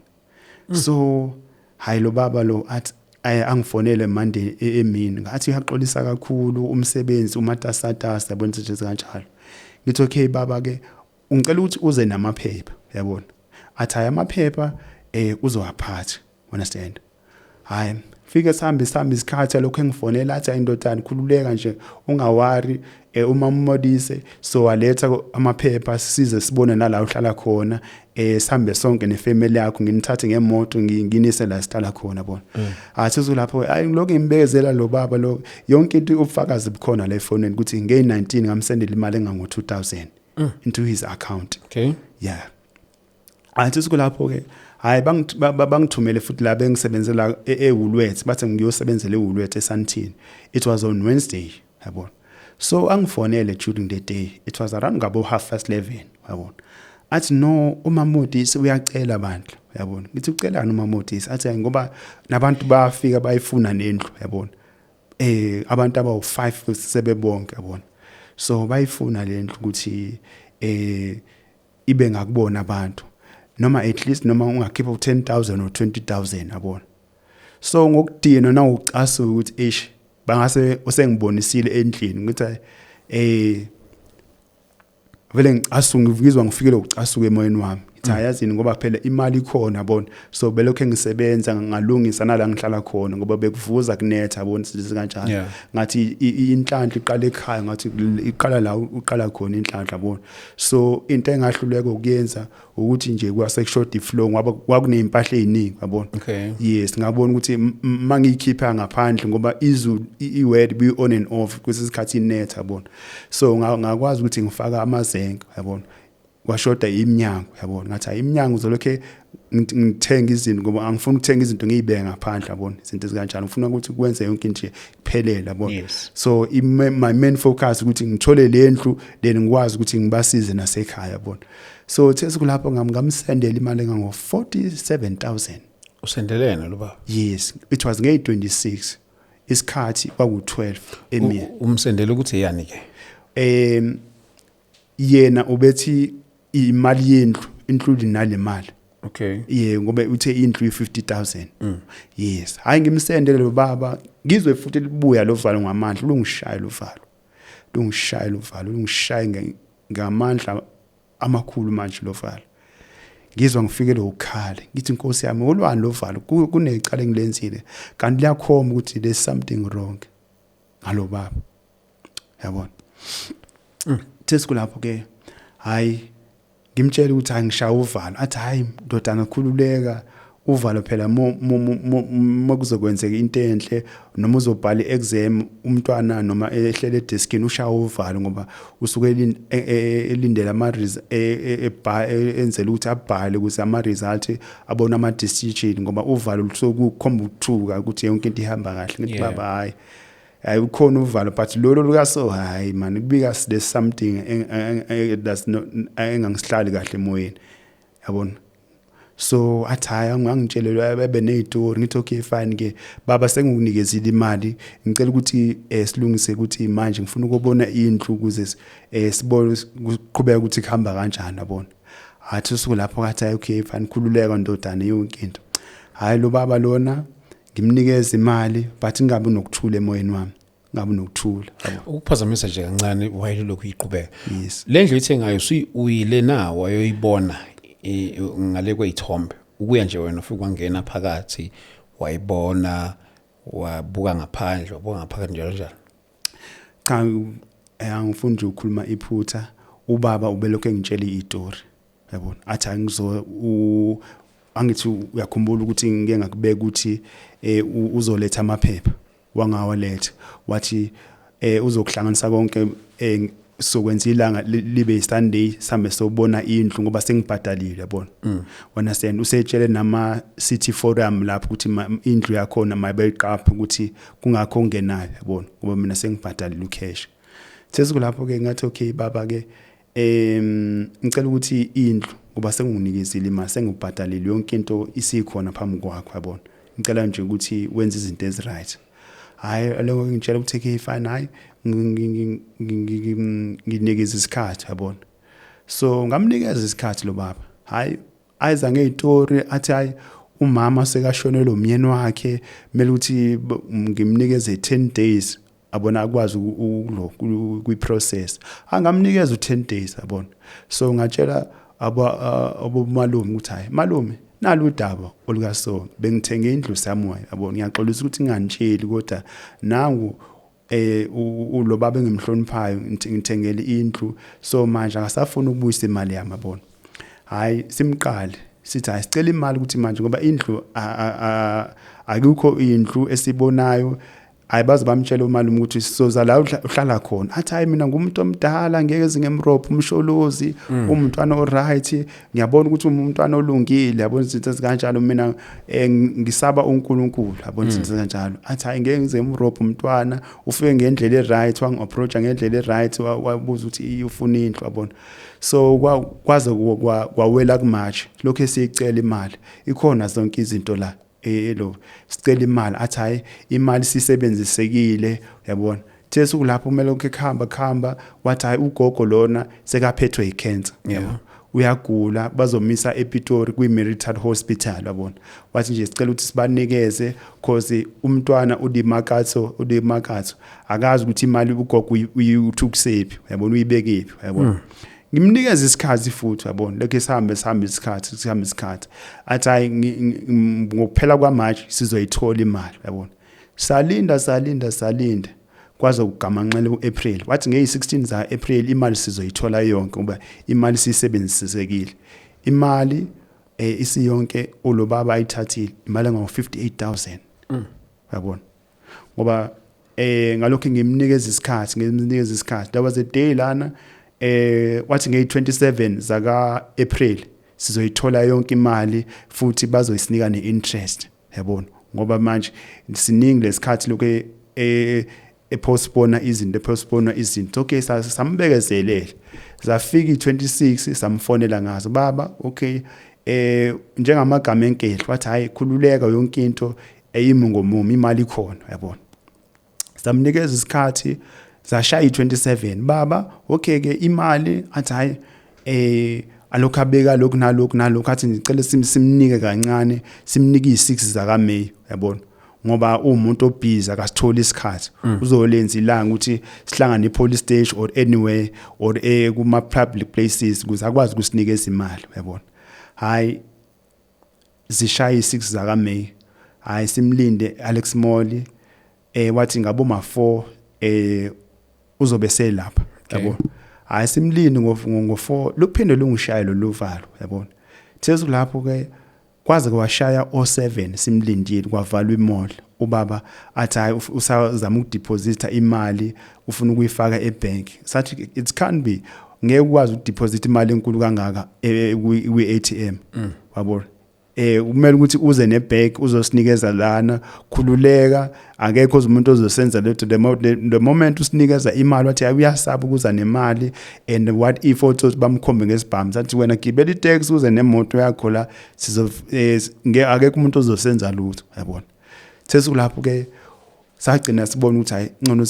So hayi, lo baba lo athi angifonele Monday emini, ngathi uyaxolisa kakhulu, umsebenzi umatasatasa, yabona, izinto kanjalo. Ngithi okay baba ke, ungicela ukuthi uze namaphepha, yabona. Athi hayi, amaphepha uzowaphatha, understand. Hayi, fike sihambe, sihambe isikhathi lokho engifonela, athi hayi ndodana, khululeka nje, ungawari, uma uModise so waletha amaphepha, size sibone nala uhlala khona, sihambe sonke nefamily yakho, nginithathe ngemoto, nginise la sihlala khona, bona. Athi uzulapho, hayi, ngilokhu ngimbekezela lo baba lo yonke into, ubufakazi bukhona la efonini ukuthi nge-19 ngamsendela imali engango 2000 into his account. Yeah, athi sikulapho ke hayi, bangithumele futhi la bengisebenzela eWoolworths, bathi ngiyosebenzela eWoolworths eSandton. It was on Wednesday, yabona. So angifonele during the day, it was around ngabo 11:30, yabona. Athi no, uMamodisi uyacela bandla, yabona. Ngithi ucelani uMamodisi? Athi hayi, ngoba nabantu bayafika bayifuna nendlu, yabona, abantu abawu5 sebebonke, yabona. So bayifuna lendlu ukuthi ibe ngakubona abantu, noma at least noma ungakhipha u10000 or 20000, yabona. So ngokudinwa nangokucasuka ukuthi eish, bangase usengibonisile endlini, ngithi vele ngicasuka, ngizwa ngifikele ukucasuka emoyeni wami. Ngithi hayi, yazini, ngoba phela imali ikhona, yabona. So belokho engisebenza, ngalungisa nala ngihlala khona ngoba bekuvuza, kunetha, yabona, izinto kanjalo. Ngathi inhlanhla iqala ekhaya, ngathi iqala la uqala khona inhlanhla, yabona. So into engahluleka ukuyenza ukuthi nje kwase kushoda iflow ngoba kwakuney'mpahla ey'ningi, yabona. Yes, ngabona ukuthi mangiyikhipha ngaphandle ngoba izulu, i-weather be on and off kwesinye isikhathi, inetha, yabona. So ngakwazi ukuthi ngifaka amazenke, yabona. Kwashoda iminyango, yabona. Ngathi hayi, iminyango uzolokhe ngithenga izinto ngoba angifuni ukuthenga izinto ngiyibeke ngaphandle, yabona, izinto ezikanjalo. Ngifuna ukuthi kwenze yonke into nje kuphelele, yabona. So my main focus ukuthi ngithole le ndlu, then ngikwazi ukuthi ngibasize nasekhaya, yabona. So the sekulapho ngamsendela imali engango 47000. Usendelene lo baba? Yes, it was nge-26, isikhathi kwaku-12 emini. Umsendele ukuthi yani ke? Yena ubethi imali yendlu include nale mali. Yeah, ngoba uthe indlu i50000. Yes, hayi, ngimsendele lo baba, ngizwe futhi libuya lo valo ngamandla, lungishaya lo valo, lungishaya lo valo, lungishaya ngamandla amakhulu manje lo valo. Ngizwa ngifikele ukukhala, ngithi, "Inkosi yami, olwani lo valo? Kunecala engilenzile?" Kanti liyakhomba ukuthi there's something wrong ngalo baba, yabona. Thesikulapho ke, hayi, ngimtshela ukuthi angishaya uvalo, athi, "Hayi ndodana, khululeka, uvalo phela mo kuzokwenzeka into enhle noma uzobhala i-exam umntwana noma ehlele edeskini ushaya uvalo ngoba usuke elindele ama enzela ukuthi abhale ukuze ama result abone ama decision, ngoba uvalo lusuke kukhomba ukuthuka ukuthi yonke into ihamba kahle." Ngithi, "Baba, hayi, hayi, ukhona uvalo, but lolo lukaso, hayi man, kubika there's something that's not engangisihlali kahle emoyeni, yabona." So athi, "Hayi, angangitshele bebe nezitori." Ngithi, "Okay, fine ke baba, sengikunikezile imali, ngicela ukuthi silungise ukuthi manje ngifuna ukubona indlu ukuze sibone kuqhubeka ukuthi kuhamba kanjani, yabona." Athi usuku lapho kathi, "Hayi, okay, fine, khululeka ndodana, yonke into." Hayi, lo baba lona ngimnikeza imali, but ngingabi nokuthula emoyeni wami, ngabi nokuthula, yabo. Ukuphazamisa nje kancane while lokhu iqhubeka. Yes. Le ndlu ithengayo uyile na wayoyibona ngale kweyithombe, ukuya nje wena ufike wangena phakathi wayibona, wabuka ngaphandle, wabuka ngaphakathi, njalo njalo? Cha, angifuni nje ukukhuluma iphutha. Ubaba ubelokhu engitshela istory, yabona, athi angizo angithi uyakhumbula ukuthi ngike ngakubeka ukuthi uzoletha amaphepha, wangawaletha, wathi uzokuhlanganisa konke, sokwenza ilanga libe Sunday, sihambe sobona indlu ngoba sengibhadalile, yabona. Understand, usetshele nama city forum lapho ukuthi indlu yakhona mayibeyiqapha ukuthi kungakho ongenayo, yabona, ngoba mina sengibhadalile ucash. Sesikulapho ke ngathi, "Okay baba ke, ngicela ukuthi indlu, ngoba sengunikezile imali, sengubhadalile, yonke into isikhona phambi kwakho, yabona, ngicela nje ukuthi wenze izinto eziright." Hayi, lokho ngitshela ukuthi, "Okay, fine, hayi, nginikeza isikhathi," yabona. So ngamnikeza isikhathi lo baba. Hayi, ayiza ngezitori, athi, hayi, umama sekashonelwe umyeni wakhe, kumele ukuthi ngimnikeze 10 days, abona, akwazi kwi-process. Angamnikeza u10 days, yabona. So ngatshela abomalume ukuthi, "Hayi malume, nalu udaba olukaso, bengithenge indlu somewhere, yabona, ngiyaxolisa ukuthi nginganitsheli, kodwa nangu lo baba engimhloniphayo ngithengele indlu, so manje akasafuni ukubuyisa imali yami, yabona." Hayi, simqale sithi, hayi, sicela imali ukuthi manje ngoba indlu akukho indlu esibonayo. Hayi, baze bamtshela umalume ukuthi sizoza la uhlala khona. Athi, "Hayi, mina ngumuntu omdala, ngeke zingemrophe umsholozi, umntwana oright, ngiyabona ukuthi umntwana olungile, yabona, izinto ezikanjalo, mina ngisaba uNkulunkulu, yabona, izinto ezikanjalo." Athi, "Hayi, ngeke ngize emrophe umntwana, ufike ngendlela eright, wangi-approacha ngendlela eright, wabuza ukuthi ufuna indlu, yabona." So kwaze kwawela kuMarch lokho esiyicela imali, ikhona zonke izinto la, lo sicela imali, athi, "Hayi, imali sisebenzisekile," uyabona. Thiye sukulapho kumele lokho kuhamba kuhamba, wathi, hayi, ugogo lona sekaphethwe icancer, uyagula, bazomisa ePitori kwi-Marital Hospital, yabona. Wathi nje sicela ukuthi sibanikeze cause umntwana uDimakatso, uDimakatso akazi ukuthi imali ugogo uyithukusephi, uyabona, uyibekephi, uyabona. Ngimnikeza isikhathi futhi, yabona, lokho sihambe sihambe isikhathi, sihambe isikhathi, athi, hayi, ngokuphela kwaMarch sizoyithola imali, yabona. Salinda, salinda, salinda, kwaze kugamanxela uApril. Wathi ngeyi16 za April imali sizoyithola yonke ngoba imali sisebenzisekile, imali isiyonke ulobaba ayithathile, imali engawu 58000, yabona, ngoba ngalokho ngimnikeza isikhathi, ngimnikeza isikhathi. There was a day lana wathi ngeyi27 zaka April sizoyithola yonke imali futhi bazoyisinika neinterest, yabona, ngoba manje siningi lesikhathi lokho epostpone izinto, epostpone izinto. Okay, sambekezelele, zafika i26, samfonela ngazo, "Baba, okay, Njengamagama enkehli, wathi, "Hayi, khululeka, yonke into eyimi ngomumo, imali ikhona," yabona. Samnikeza isikhathi, zashaya i27, "Baba, okay ke imali?" Athi, "Hayi." Alokhu abeka lokhu nalokhu nalokhu, athi ngicela simnike kancane, simnike i6 zaka May, yabona, ngoba umuntu obhizi, akasitholi isikhathi, uzolenza ilanga ukuthi sihlangane e-police station or anywhere or kuma public places ukuze akwazi ukusinikeza imali, yabona. Hayi, zishaya i6 zaka May, hayi, simlinde Alex Mall. Wathi ngabo ma 4 uzobe selapha, yabo. Hayi, simlinde ngo 4, luphinde lungishaya lo luvalo, yabona. Thezu lapho ke kwaze kwashaya o7 simlindile, kwavalwa imall. Ubaba athi, hayi, usazama ukudeposita imali, ufuna ukuyifaka ebank. Sathi it can't be, ngeke ukwazi ukudeposit imali enkulu kangaka kwi-ATM, wabona. Kumele ukuthi uze nebank uzosinikeza lana. Khululeka, akekho umuntu ozosenza letho. The moment usinikeza imali, wathi uyasaba ukuza nemali and what if otsotsi bamkhombe ngesibhamu. Sathi, "Wena gibela itaxi, uze nemoto yakho la, sizo akekho umuntu ozosenza lutho," yabona. Sesulapho ke sagcina sibona ukuthi hayi, ngcono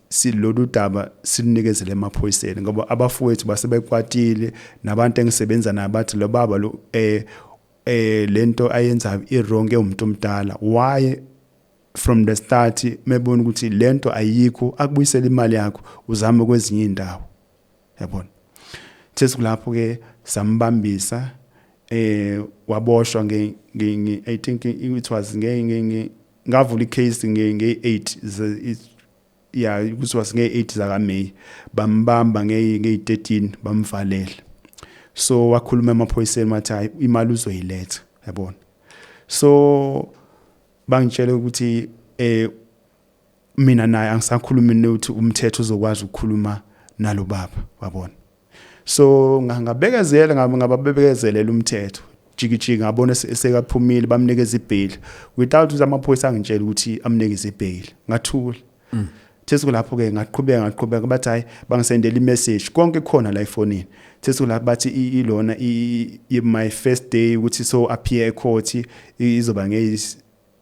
silolu daba silinikezele emaphoyiseni, ngoba abafowethu basebekwatile nabantu engisebenza nabo, bathi lo baba lo lento ayenzayo i-wrong, umuntu omdala, why from the start mebona ukuthi lento ayikho akubuyisela imali yakho, uzame kwezinye indawo, yabona. Sekulapho ke sambambisa, waboshwa nge I think it was nge ngavula icase nge 8, yeah, it was nge 8 zaka May, bambamba nge 13, bamvalela. So wakhuluma emaphoyiseni, wathi hayi, imali uzoyiletha, yabona. So bangitshela ukuthi mina naye angisakhulumi, nokuthi umthetho uzokwazi ukukhuluma nalo baba, wabona. So ngabekezela, ngababekezelela umthetho, jiki jiki, ngabona sekaphumile, bamnikeza ibail without ukuthi amaphoyisa angitshela ukuthi amnikeze ibail. Ngathula. Thesu lapho ke ngaqhubeka, ngaqhubeka, bathi hayi, bangisendela imessage, konke khona la efonini. Thesu lapho bathi ilona my first day ukuthi so appear ecourt izoba nge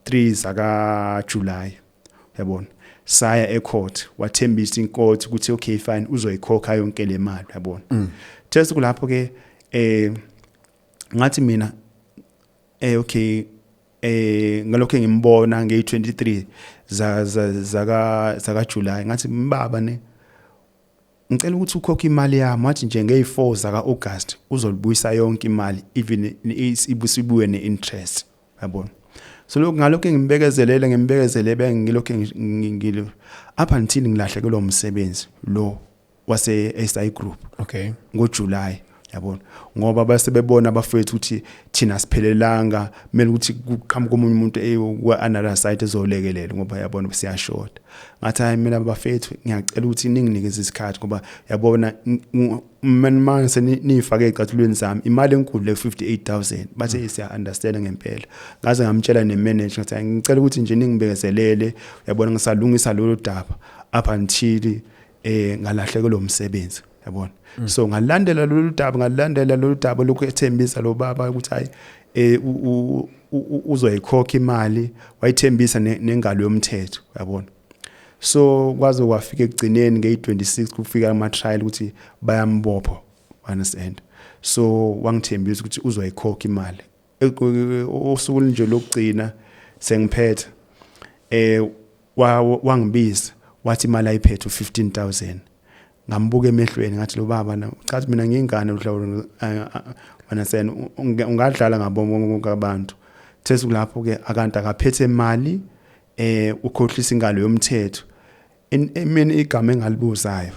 3 zaka July, yabona. Saya ecourt, wathembisa incourt ukuthi okay fine, uzoyikhokha yonke le mali, yabona. Thesu kulapho ke ngathi mina okay, ngalokho ngimbona nge23 za zaka zaka July, ngathi, "Mbaba ne, ngicela ukuthi ukhokhe imali yami." Wathi nje nge4 zaka August uzolibuyisa yonke imali, even ibusibuye neinterest, yabona. So lokho ngalokho ngimbekezelele, ngimbekezelele, bengilokho ngilo up until ngilahlekelwa umsebenzi lo wase SI Group ngoJuly, yabona, ngoba base bebona abafowethu ukuthi thina siphelelanga, kumele ukuthi kuqhamuke omunye umuntu kwa another side ezolekelela, ngoba yabona siyashoda. Ngathi, "Hayi, mina bafethu, ngiyacela ukuthi ninginikeze isikhathi, ngoba yabona mina manje nifake ecathulweni zami imali enkulu le 58,000." Bathe siya understand ngempela. Ngaze ngamtshela nemanager, ngathi, "Ngicela ukuthi nje ningibekezelele, yabona, ngisalungisa lolu daba," up until ngalahlekelwa umsebenzi, yabona. So ngalandela lolu daba, ngalandela lolu daba lokhu ethembisa lo baba ukuthi hayi, uzoyikhokha imali, wayithembisa nengalo yomthetho, yabona. So kwaze kwafika ekugcineni nge26 kufika ama trial ukuthi bayambopha, understand. So wangithembisa ukuthi uzoyikhokha imali. Usuku nje lokugcina sengiphethe, wangibiza, wathi imali ayiphethe u15000. Ngambuka emehlweni, ngathi, "Lo baba na, cha, mina ngiyingane uhlawulo, understand, ungadlala ngabo bonke abantu." Thesu lapho ke akanti akaphethe imali, ukhohlisa ingalo yomthetho. Mina igama engalibuzayo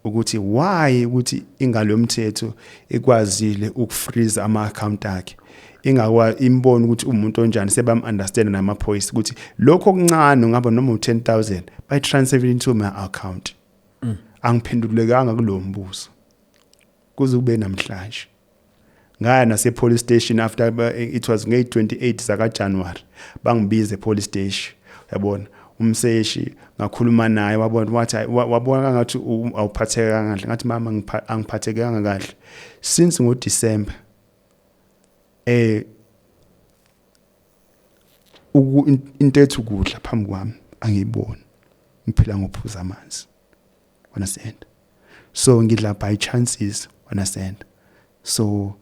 ukuthi why ukuthi ingalo yomthetho ikwazile ukufreeze ama account akhe, ingakwa imbona ukuthi umuntu onjani, sebam understand namaphoyisa ukuthi lokho okuncane ngaba noma u10000 bayi transfer into my account. Angiphendulekanga kulo mbuzo kuze kube namhlanje. Ngaya nase police station after, it was nge 28 zaka January, bangibiza e police station, yabona. Umseshi ngakhuluma naye, wabona, wathi wabona ngathi awuphatheka kahle. Ngathi, "Mama, angiphathekanga kahle since ngo December." Into ethi ukudla phambi kwami angiyiboni, ngiphila ngophuza amanzi, understand? So ngidla by chances, understand? So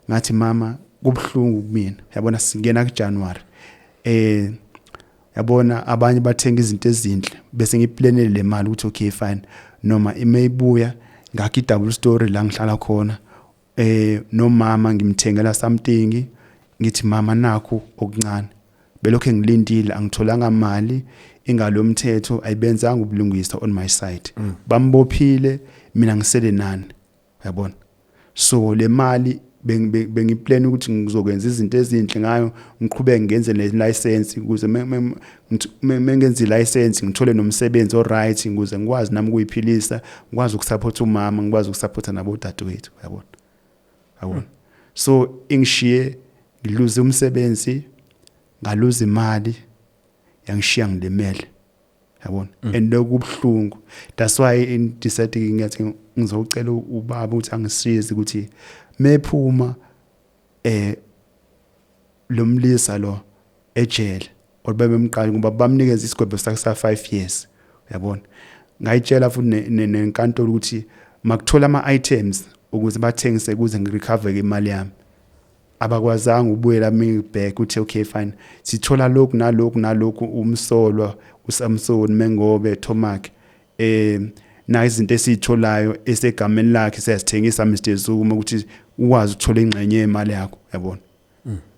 ngathi, mama, kubhlungu kumina, yabona, singena kuJanuary, yabona, abanye bathenga izinto ezinhle, bese ngiplanele le mali ukuthi okay, fine, noma imeyibuya ngakho i-double story la ngihlala khona, nomama ngimthengela something, ngithi, mama, nakho okuncane. Belokho ngilindile, angitholanga mali. Ingalo yomthetho ayibenzanga ubulungisa on my side. Bambophile, mina ngisele nani, uyabona? So le mali bengiplan ukuthi ngizokwenza izinto ezinhle ngayo, ngiqhubeke ngenze le license ukuze mengenza i-license ngithole nomsebenzi oright, ukuze ngikwazi nami ukuyiphilisa, ngikwazi ukusupport umama, ngikwazi ukusupporta nabodadewethu, uyabona, yabona? So ingishiye ngiluze umsebenzi, ngaluza imali, yangishiya ngilimele, yabona? And lokubhlungu. That's why in decide ngathi ngizocela ubaba ukuthi angisize ukuthi mephuma lo mlisa lo ejele or bebemqala, ngoba bamnikeza isigwebo sakhe sa 5 years, uyabona? Ngayitshela futhi nenkantolo ukuthi makuthola ama items ukuze bathengise ukuze ngirecover imali yami. Abakwazanga ukubuyela me back uthi okay, fine, sithola lokhu nalokhu nalokhu, umsolwa uSamson Mengobe Thomak, na izinto esizitholayo esegameni lakhe siyazithengisa, Mr Zuma, ukuthi ukwazi ukuthola ingxenye yemali yakho, yabona?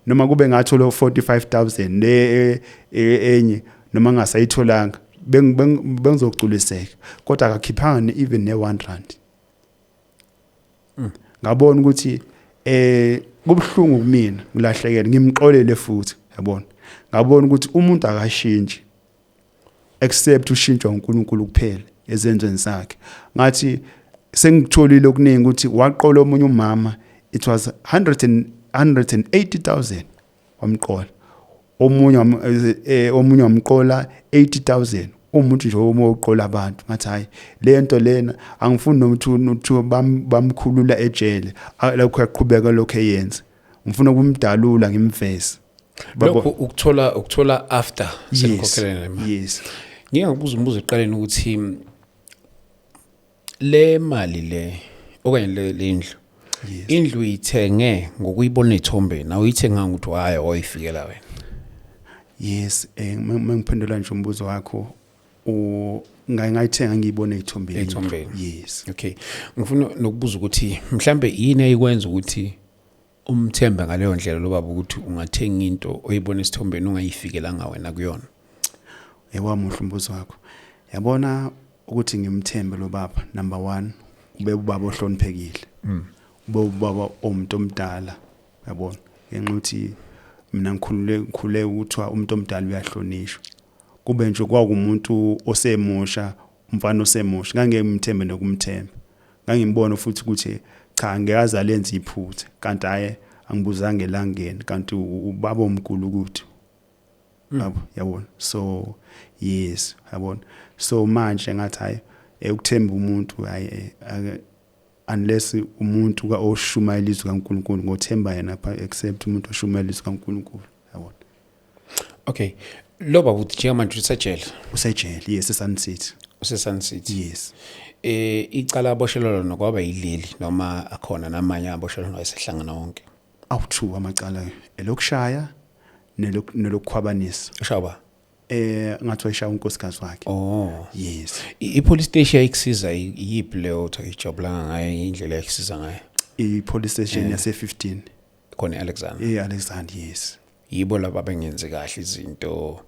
Noma kube ngathola 45,000 le enye, noma ngasayitholanga, bengizogculiseka, kodwa akakhiphanga even ne1 rand. Ngabona ukuthi kubhlungu kumina ngilahlekele, ngimxolele futhi, yabona? Ngabona ukuthi umuntu akashintshi except ushintshwa uNkulunkulu kuphela ezenzweni zakhe. Ngathi sengitholile okuningi ukuthi waqola omunye umama, it was 100 and 180,000 wamqola omunye, omunye wamqola 80,000, umuntu nje uma uqola abantu. Ngathi hayi, le nto lena angifuni nokuthi bamkhulula ejele, lokho yaqhubeka lokho eyenza, ngifuna ukumdalula, ngimveze. Lokho ukuthola after sekukhokhelene le mali? Yes. Ngike ngakubuza umbuzo ekuqaleni ukuthi le mali le okanye le ndlu, indlu uyithenge ngokuyibona ethombeni, awuyithenganga ukuthi hayi, oyifikela wena? Yes, mengiphendula nje umbuzo wakho, u ngayithenga ngiyibone ethombeni. Ethombeni. Yes. Okay, ngifuna nokubuza ukuthi mhlambe yini eyikwenza ukuthi umthembe ngaleyo ndlela lo baba, ukuthi ungathenga into oyibona esithombeni ungayifikelanga wena kuyona? Ewamuhle umbuzo wakho. Yabona, ukuthi ngimthembe lo baba, number 1, ube ubaba ohloniphekile, ube ubaba omuntu omdala, yabona, ngenxa ukuthi mina ngikhule ukuthiwa umuntu omdala uyahlonishwa. Kube nje kwakumuntu osemusha, umfana osemusha, ngangeke ngimthembe nokumthemba. Ngangimbona futhi ukuthi cha, ngeke alenze iphutha, kanti hayi, angibuzange elangeni, kanti ubaba omkhulu ukuthi yabo, yabona? So yes, yabona, so manje ngathi hayi, ukuthemba umuntu hayi, unless umuntu ka oshumayela izwi kaNkuluNkulu, ngothemba yena pha, except umuntu oshumayela izwi kaNkuluNkulu, yabona? Okay, lo baba uthi njengamanje usejele? Usejele, yes, eSun City. Use-Sun City? Yes. Icala aboshelwa lona kwaba yileli noma akhona namanye aboshelwa lona esehlangana wonke? Awu2 amacala, elokushaya nelokukhwabanisa. Ushaba? Ngathi wayishaya unkosikazi wakhe. Oh. Yes. I-police station yayikusiza iyiphi leyo uthi ijabulanga ngayo, indlela yakusiza ngayo? I-police station yase 15. Khona e-Alexander? E-Alexander, yes. Yibo laba bengenzi kahle izinto?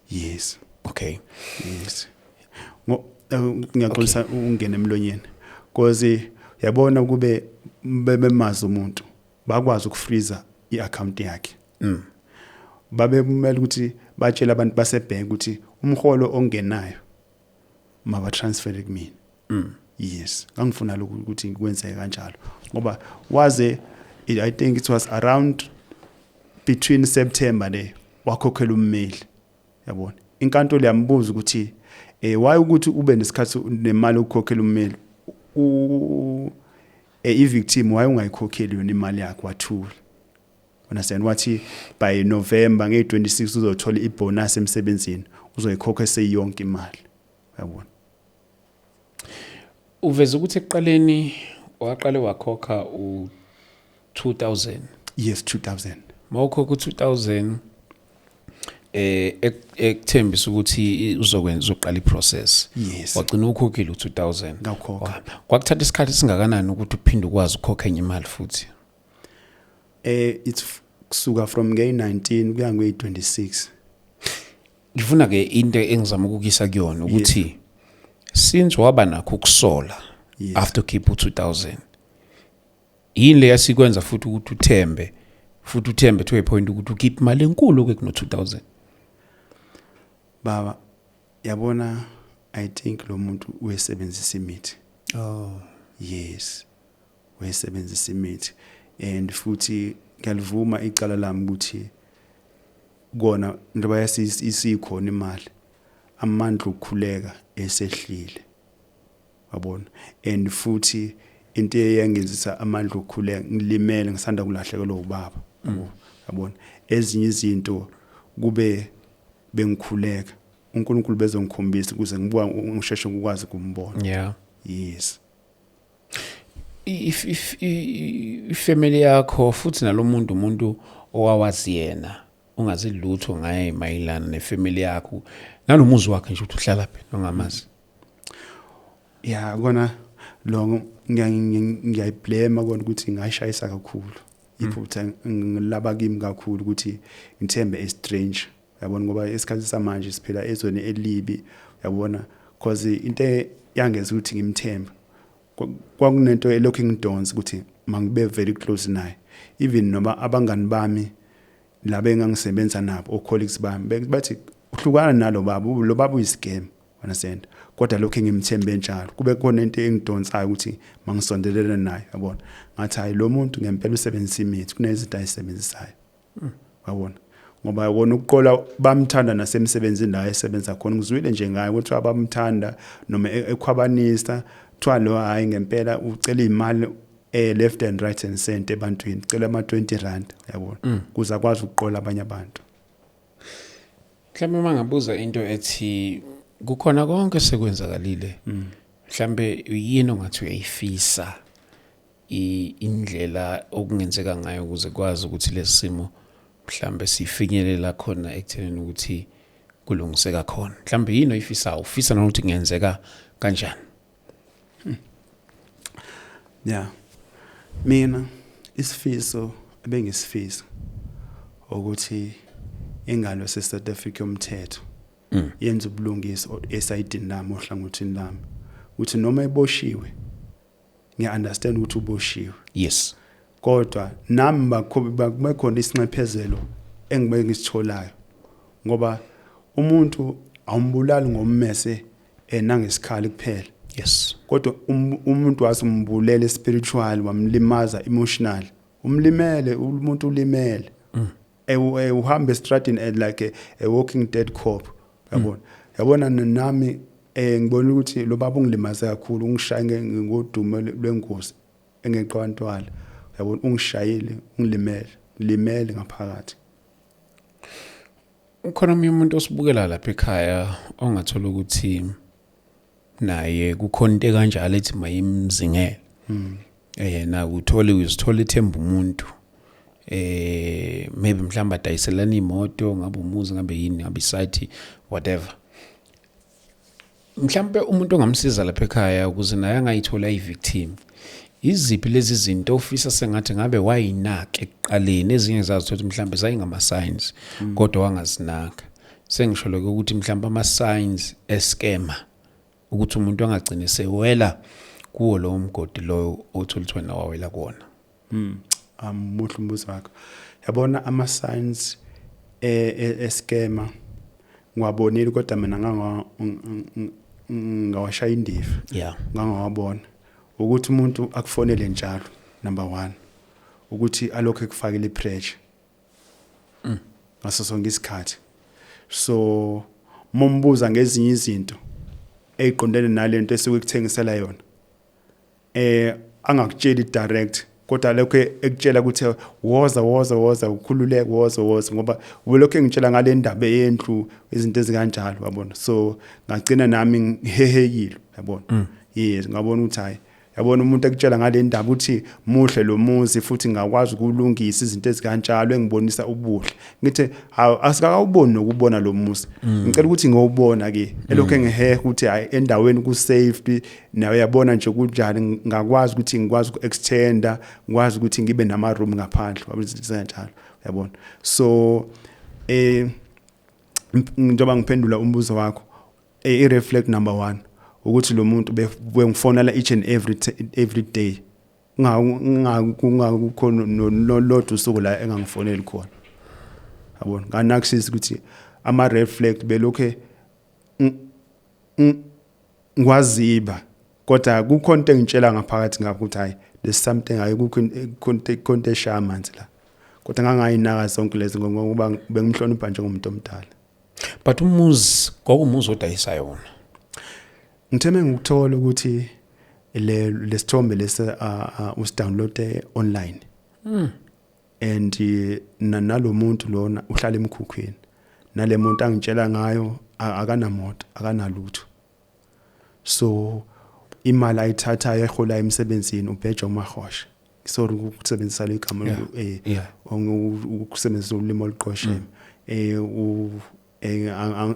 Yes. Okay. Yes. Ngiyaxolisa ungena emlonyeni, because yabona, kube bebemazi umuntu, bakwazi ukufreeza iaccount yakhe. Babe kumele ukuthi batshele abantu basebhenki ukuthi umholo ongenayo maba transfer kumina. Yes, ngangifuna lokhu ukuthi kwenzeke kanjalo, ngoba waze, I think it was around between September le, wakhokhela ummeli, yabona? Inkantolo yambuza ukuthi why ukuthi ube nesikhathi nemali ukukhokhela ummeli. U I-victim waye ungayikhokheli yona imali yakhe, wathula, understand? Wathi by November nge-26 uzothola ibonus emsebenzini, uzoyikhokha eseyonke imali, yabona. Uveza ukuthi ekuqaleni waqale wakhokha u-2000. Yes, 2000. Mawukhokha u-2000, ekuthembisa ukuthi uzokwenza, uzoqala iprocess. Yes. Wagcina ukhokhile u-2000. Ngakhokha. Kwakuthatha isikhathi singakanani ukuthi uphinde ukwazi ukukhokha enye imali futhi? It's kusuka from nge-19 kuya nge-26. Ngifuna ke into engizama ukukisa kuyona ukuthi since waba nakho ukusola after keep u-2000, yini le yasikwenza futhi ukuthi uthembe futhi, uthembe to a point ukuthi ukhiphe imali enkulu ke kuno 2000? Baba, yabona, I think lo muntu uyesebenzisa imithi. Yes, uyesebenzisa imithi, and futhi ngiyalivuma icala lami ukuthi kona njengoba isikhona imali, amandla okukhuleka esehlile, wabona. And futhi into eyangenzisa amandla okukhuleka, ngilimele, ngisanda kulahlekelwa ubaba, yabo, yabona. Ezinye izinto kube bengikhuleka uNkulunkulu bezongikhombisa ukuze ngibuka ngisheshe ukwazi ukumbona. Yes. If ifamily yakho futhi nalomuntu, umuntu owawazi yena, ungazi lutho ngaye mayelana nefamily yakho nalomuzi wakhe nje, ukuthi uhlala phi, ongamazi? Ya, kona lo ngiyayiblame kona ukuthi ngayishayisa kakhulu, iphutha ngilaba kimi kakhulu ukuthi ngithembe a stranger, yabona, ngoba isikhathi samanje siphila ezweni elibi, yabona, because into yangenza ukuthi ngimthembe, kwakunento elokhu ingidonsa ukuthi mangibe very close naye, even noma abangani bami laba engangisebenza nabo, o colleagues bami, bathi uhlukana nalo baba, lo baba uyiscam, understand? Kodwa lokho engimthembe njalo, kube khona into engidonsayo ukuthi mangisondelene naye, yabona. Ngathi hayi, lo muntu ngempela usebenzisa imithi, kunezinto ayisebenzisayo, yabona, ngoba kona ukuqola bamthanda nasemsebenzini la esebenza khona. Ngizwile nje ngaye ukuthi abamthanda noma ekhwabanisa, kuthiwa lo hayi ngempela ucela imali left and right and center ebantwini, cela ama 20 rand, yabona, kuze akwazi ukuqola abanye abantu. Mhlawumbe uma ngabuza into ethi kukhona konke sekwenzakalile, mhlambe yini ongathi uyayifisa, indlela okungenzeka ngayo ukuze kwazi ukuthi lesi simo mhlambe sifinyelela khona ekuthenini ukuthi kulungiseka khona? Mhlambe yini oyifisayo, ufisa nokuthi kungenzeka kanjani? Ya, mina isifiso ebengisifisa ukuthi ingalo yase South Africa yomthetho yenza ubulungiswa esayidini lami, ohlangothini lami, ukuthi noma eboshiwe, ngiya understand ukuthi uboshiwe, kodwa nami bakube khona isinxephezelo engibe ngisitholayo, ngoba umuntu awumbulali ngommese nangesikhali kuphela, kodwa umuntu wasimbulele spiritual, wamlimaza emotional, umlimele umuntu, ulimele. Uhamba estradini like a walking dead corpse, yabona, yabona. Nami ngibona ukuthi lo baba ungilimaze kakhulu, ungishaye ngodumo lwengozi engeqwantwala, yabona, ungishayile, ungilimele, limele ngaphakathi. Ukhona omunye umuntu osibukela lapha ekhaya ongathola ukuthi naye kukhona into ekanjalo ethi mayimzingele, na uthole, uzithola ithemba umuntu, maybe mhlawumbe adayiselana imoto, ngabe umuzi, ngabe yini, ngabe isite, whatever, mhlawumbe umuntu ongamsiza lapha ekhaya ukuze naye angayithola i-victim, iziphi lezi zinto ofisa sengathi ngabe wayinaka ekuqaleni, ezinye zazo ukuthi mhlawumbe zayingama-signs kodwa wangazinaka? Sengisho lokho ukuthi mhlawumbe ama-signs escammer, ukuthi umuntu angagcini sewela kuwo lowo mgodi loyo othola ukuthi wena wawela kuwona. Muhle umbuzo wakho. Yabona, ama signs escammer ngiwabonile, kodwa mina ngawashaya indiva, ngangawabona ukuthi umuntu akufonele njalo, number 1, ukuthi alokho ekufakele ipressure ngaso sonke isikhathi. So mombuza ngezinye izinto eziqondene nalento esuke ekuthengisela yona, Angakutsheli direct, kodwa lokho ekutshela ukuthi woza, woza, woza, ukhululeke, woza, woza, ngoba ubelokhu engitshela ngale ndaba yendlu, izinto ezikanjalo, yabona. So ngagcina nami ngihehekile, yabona. Yes, ngabona ukuthi hayi, yabona, umuntu ekutshela ngale ndaba uthi muhle lo muzi futhi ngakwazi ukulungisa izinto ezikanjalo, engibonisa ubuhle. Ngithi hawu, asikakawuboni nokubona lo muzi, ngicela ukuthi ngiyowubona ke. Elokhu engiheha ukuthi hayi, endaweni ku safety nawe, uyabona nje kunjani, ngakwazi ukuthi ngikwazi uku-extenda, ngikwazi ukuthi ngibe nama room ngaphandle, yabona, izinto ezikanjalo, yabona. So njengoba ngiphendula umbuzo wakho, i-red flag number 1 ukuthi lo muntu bengifonela each and every day, kungakho lodwa usuku la engangifoneli khona, yabona. Nganakisisa ukuthi ama red flag belokhe ngwaziba, kodwa kukhona into engitshela ngaphakathi ngapha ukuthi hayi, there's something, hayi, kukho into eshaya amanzi la, kodwa ngangayinaka zonke lezi ngoba bengimhlonipha njengomuntu omdala. But umuzi kwakumuzi odayisayo wona? Ngitheme ngikuthola ukuthi le lesithombe lesi usidownload online and nalomuntu lona uhlala emkhukhwini, nale muntu angitshela ngayo akanamoto, akanalutho. So imali ayithathayo ehola emsebenzini, ubheja umahosha, sorry ukusebenzisa le gama, ukusebenzisa ulimi oluqosheme,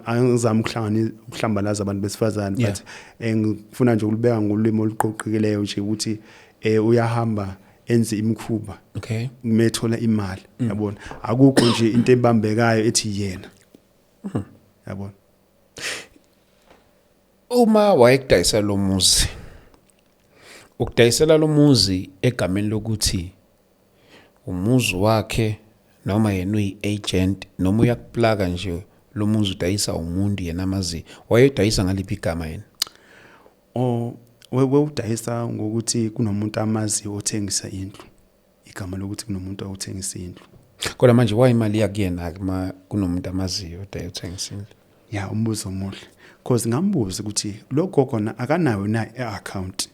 angizami ukuhlanganisa ukuhlambalaza abantu besifazane, but ngifuna nje ukulibeka ngolimi oluqoqekileyo nje ukuthi uyahamba enze imikhuba methola imali, yabona. Akukho nje into ebambekayo ethi yena, yabona. Uma wayekudayisela lo muzi, ukudayisela lo muzi egameni lokuthi umuzi wakhe, noma yena uyi-agent, noma uyakuplaka nje lo muzi udayisa umuntu yena amazi, wayedayisa ngaliphi igama yena? O wewudayisa ngokuthi kunomuntu amazi othengisa indlu, igama lokuthi kunomuntu othengisa indlu. Kodwa manje wayimali yakuyena kuma kunomuntu amaziyo othengisa indlu? Ya, umbuzo omuhle, cause ngambuza ukuthi lo gogo na akanayo na i-account.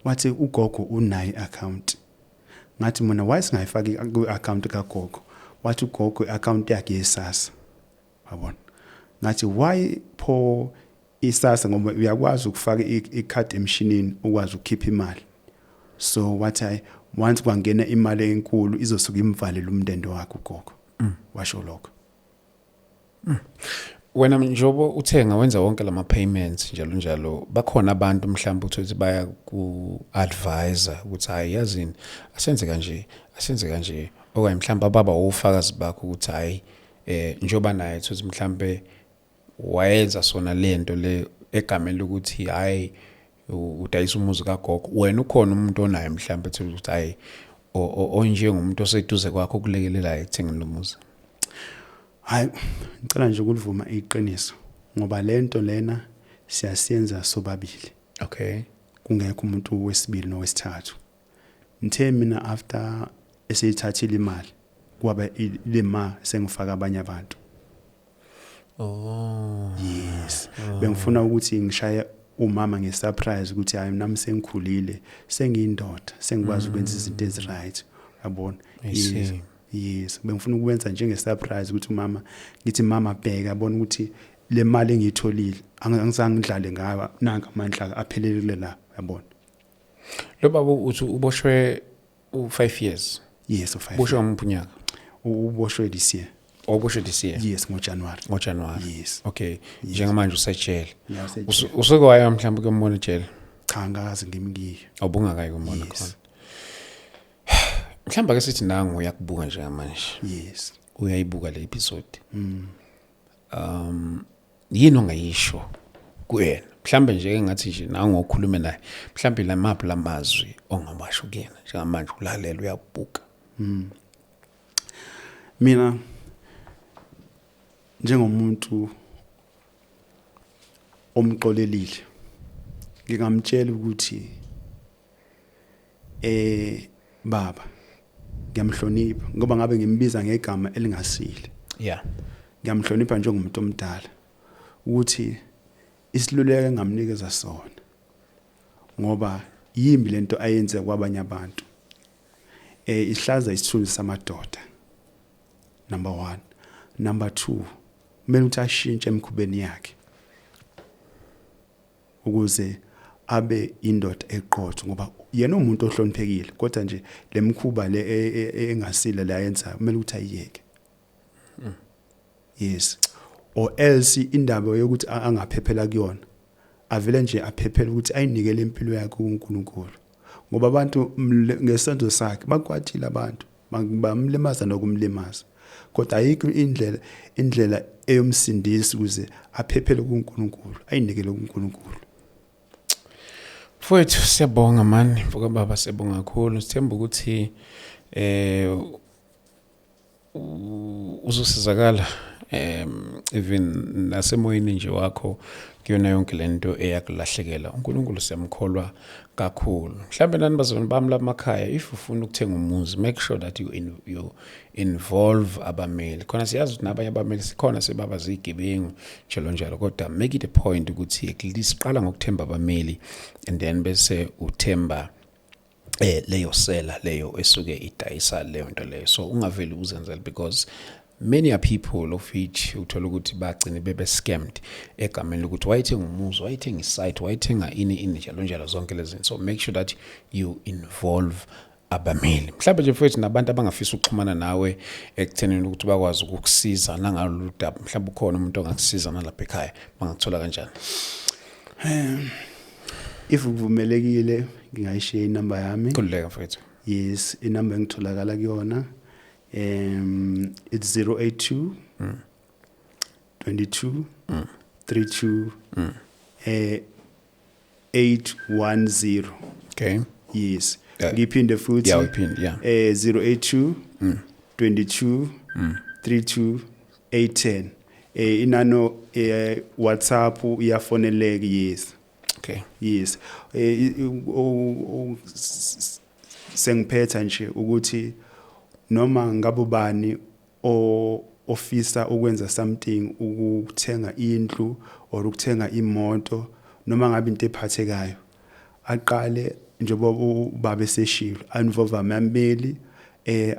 Wathi ugogo unayo i-account. Ngathi mina, why singayifaki ku-account kagogo? Wathi ugogo i-account yakhe yeSASSA, yabona. Ngathi why pho iSASSA? Ngoba uyakwazi ukufaka ikhadi emshinini, ukwazi ukukhipha imali. So wathi hayi, once kwangena imali enkulu izosuka imvalele umndende wakhe ugogo, washo lokho. Wena njengoba uthenga, wenza wonke lama payments njalo njalo, bakhona abantu mhlawumbe uthi baya ku advisor ukuthi hayi, yazini, asenze kanje, asenze kanje, okanye mhlawumbe ababa ofakazi bakho ukuthi hayi, njengoba naye uthi mhlawumbe wayenza sona lento le egameni lokuthi hayi, udayisa umuzi kagogo, wena ukhona umuntu onaye mhlawumbe ethi ukuthi hayi, onjengomuntu oseduze kwakho okulekelelayo ekuthengeni lo muzi? Hayi, ngicela nje ukulivuma iqiniso, ngoba lento lena siyasenza sobabili, kungekho umuntu wesibili nowesithathu. Ngithe mina after eseyithathile imali, kwaba le ma sengifaka abanye abantu. Yes, bengifuna ukuthi ngishaye umama ngesurprise ukuthi hayi, nami sengikhulile, sengiyindoda, sengikwazi ukwenza izinto eziright, yabona. I Yes. see. Yes, bengifuna ukwenza njengesurprise ukuthi umama, ngithi, "Mama, bheka, yabona ukuthi le mali engiyitholile angizange ngidlale ngayo, nanka amandla aphelele la," yabona. Lo baba uthi uboshwe u5 years? Yes, u5. Uboshwe ngamuphi unyaka? Uboshwe this year. Oboshwe this year? Yes, ngoJanuary. NgoJanuary? Yes. Okay, njengamanje usejele? Yeah, usejele. Usuke waya mhlawumbe kuyombona ejele? Cha, angikaze ngimkiye. Awubungakayi kumbona? Yes. Khona mhlawumbe ake sithi nangu uyakubuka njengamanje, uyayibuka le episode, yini ongayisho kuyena mhlambe nje, engathi nje nangu okhulume naye, mhlambe lamaphi lamazwi ongawasho kuyena njengamanje ulalela, uyabuka? Mina njengomuntu omxolelile, ngingamtshela ukuthi baba, ngiyamhlonipha, ngoba ngabe ngimbiza ngegama elingasile. Ngiyamhlonipha njengomuntu omdala, ukuthi isiluleko engamnikeza sona, ngoba Yimbi lento ayenze kwabanye abantu, ihlaza isithunzi samadoda, number 1. Number 2, kumele ukuthi ashintshe emkhubeni yakhe ukuze abe indoda eqotho, ngoba yena umuntu ohloniphekile, kodwa nje lemkhuba le engasile la yenza, kumele ukuthi ayiyeke. Yes, or else indaba yokuthi angaphephela kuyona, avele nje aphephele ukuthi ayinikele impilo yakhe kuNkulunkulu, ngoba abantu ngesenzo sakhe bakwatile, abantu bamlimaza nokumlimaza, kodwa ayikho indlela eyomsindisi ukuze aphephele kuNkulunkulu, ayinikele kuNkulunkulu. Mfowethu, siyabonga mani, mfoka baba, siyabonga kakhulu. Sithemba ukuthi uzosizakala even nasemoyeni nje wakho kuyona yonke lento eyakulahlekela. uNkulunkulu siyamkholwa kakhulu. Mhlambe nani bazalwane bami lamakhaya, if ufuna ukuthenga umuzi, make sure that you involve abameli. Khona siyazi ukuthi nabanye abameli sikhona sebaba zigebengu, njalo njalo, kodwa make it a point ukuthi at least qala ngokuthemba abameli and then bese uthemba leyo seller leyo esuke idayisa leyo nto leyo. So ungaveli uzenzele, because many are people of which uthola ukuthi bagcine bebe scammed egameni lokuthi wayethenga umuzi, wayethenga isite, wayethenga ini ini, njalo njalo, zonke lezi zinto. So make sure that you involve abameli. Mhlawumbe nje mfowethu, nabantu abangafisa ukuxhumana nawe ekuthenini ukuthi bakwazi ukukusiza nangalolu daba, mhlawumbe ukhona umuntu ongakusiza nalapha ekhaya, bangakuthola kanjani? If kuvumelekile, ngingayishiya inamba yami. Khululeka, mfowethu. Yes, inamba engitholakala kuyona, it's 082 22 32 810. Yes. Ngiphinde futhi. Yeah, uyiphinde, yeah. 082 22 32 810. Inano WhatsApp, iyafoneleka, yes. Yes, sengiphetha nje ukuthi noma ngabe ubani o ofisa ukwenza something, ukuthenga indlu or ukuthenga imoto, noma ngabe into ephathekayo, aqale njengoba ubaba eseshilo, involve amameli,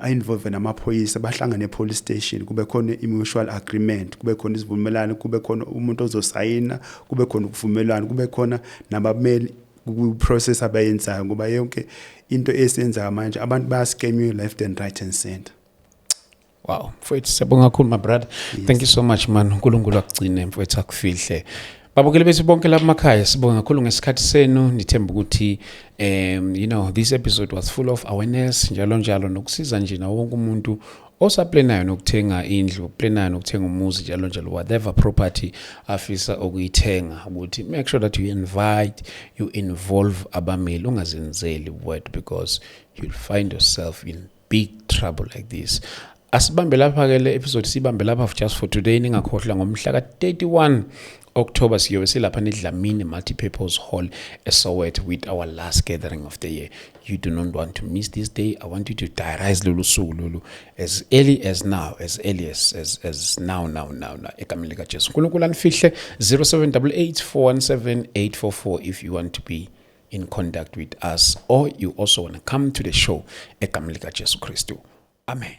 involve namaphoyisa, bahlangane e-police station, kube khona i-mutual agreement, kube khona isivumelwano, kube khona umuntu ozosayina, kube khona ukuvumelwano, kube khona nabameli ku-process abayenzayo, ngoba yonke into esiyenzayo manje abantu bayascamwe left and right and center. Wow, mfowethu, siyabonga kakhulu, my brother. Thank you so much, man. uNkulunkulu akugcine, mfowethu, akufihle. Babukeli bethu bonke lapha emakhaya, sibonga kakhulu ngesikhathi senu. Nithemba ukuthi this episode was full of awareness, njalo njalo, nokusiza nje nawo wonke umuntu osaplanayo nokuthenga indlu, planayo nokuthenga umuzi, njalo njalo, whatever property afisa ukuyithenga, ukuthi make sure that you invite, you involve abameli, ungazenzeli word, because you'll find yourself in big trouble like this. Asibambe lapha ke le episode, sibambe lapha just for today. Ningakhohlwa, ngomhla ka-31 October siyobe silapha neDlamini Multipurpose Hall eSoweto with our last gathering of the year. You do not want to miss this day. I want you to diarize lolu suku lolu as early as now, as early as now now now now, egameni likaJesu. uNkulunkulu anifihle. 0788 417 844 if you want to be in contact with us or you also want to come to the show, egameni likaJesu Kristu, amen.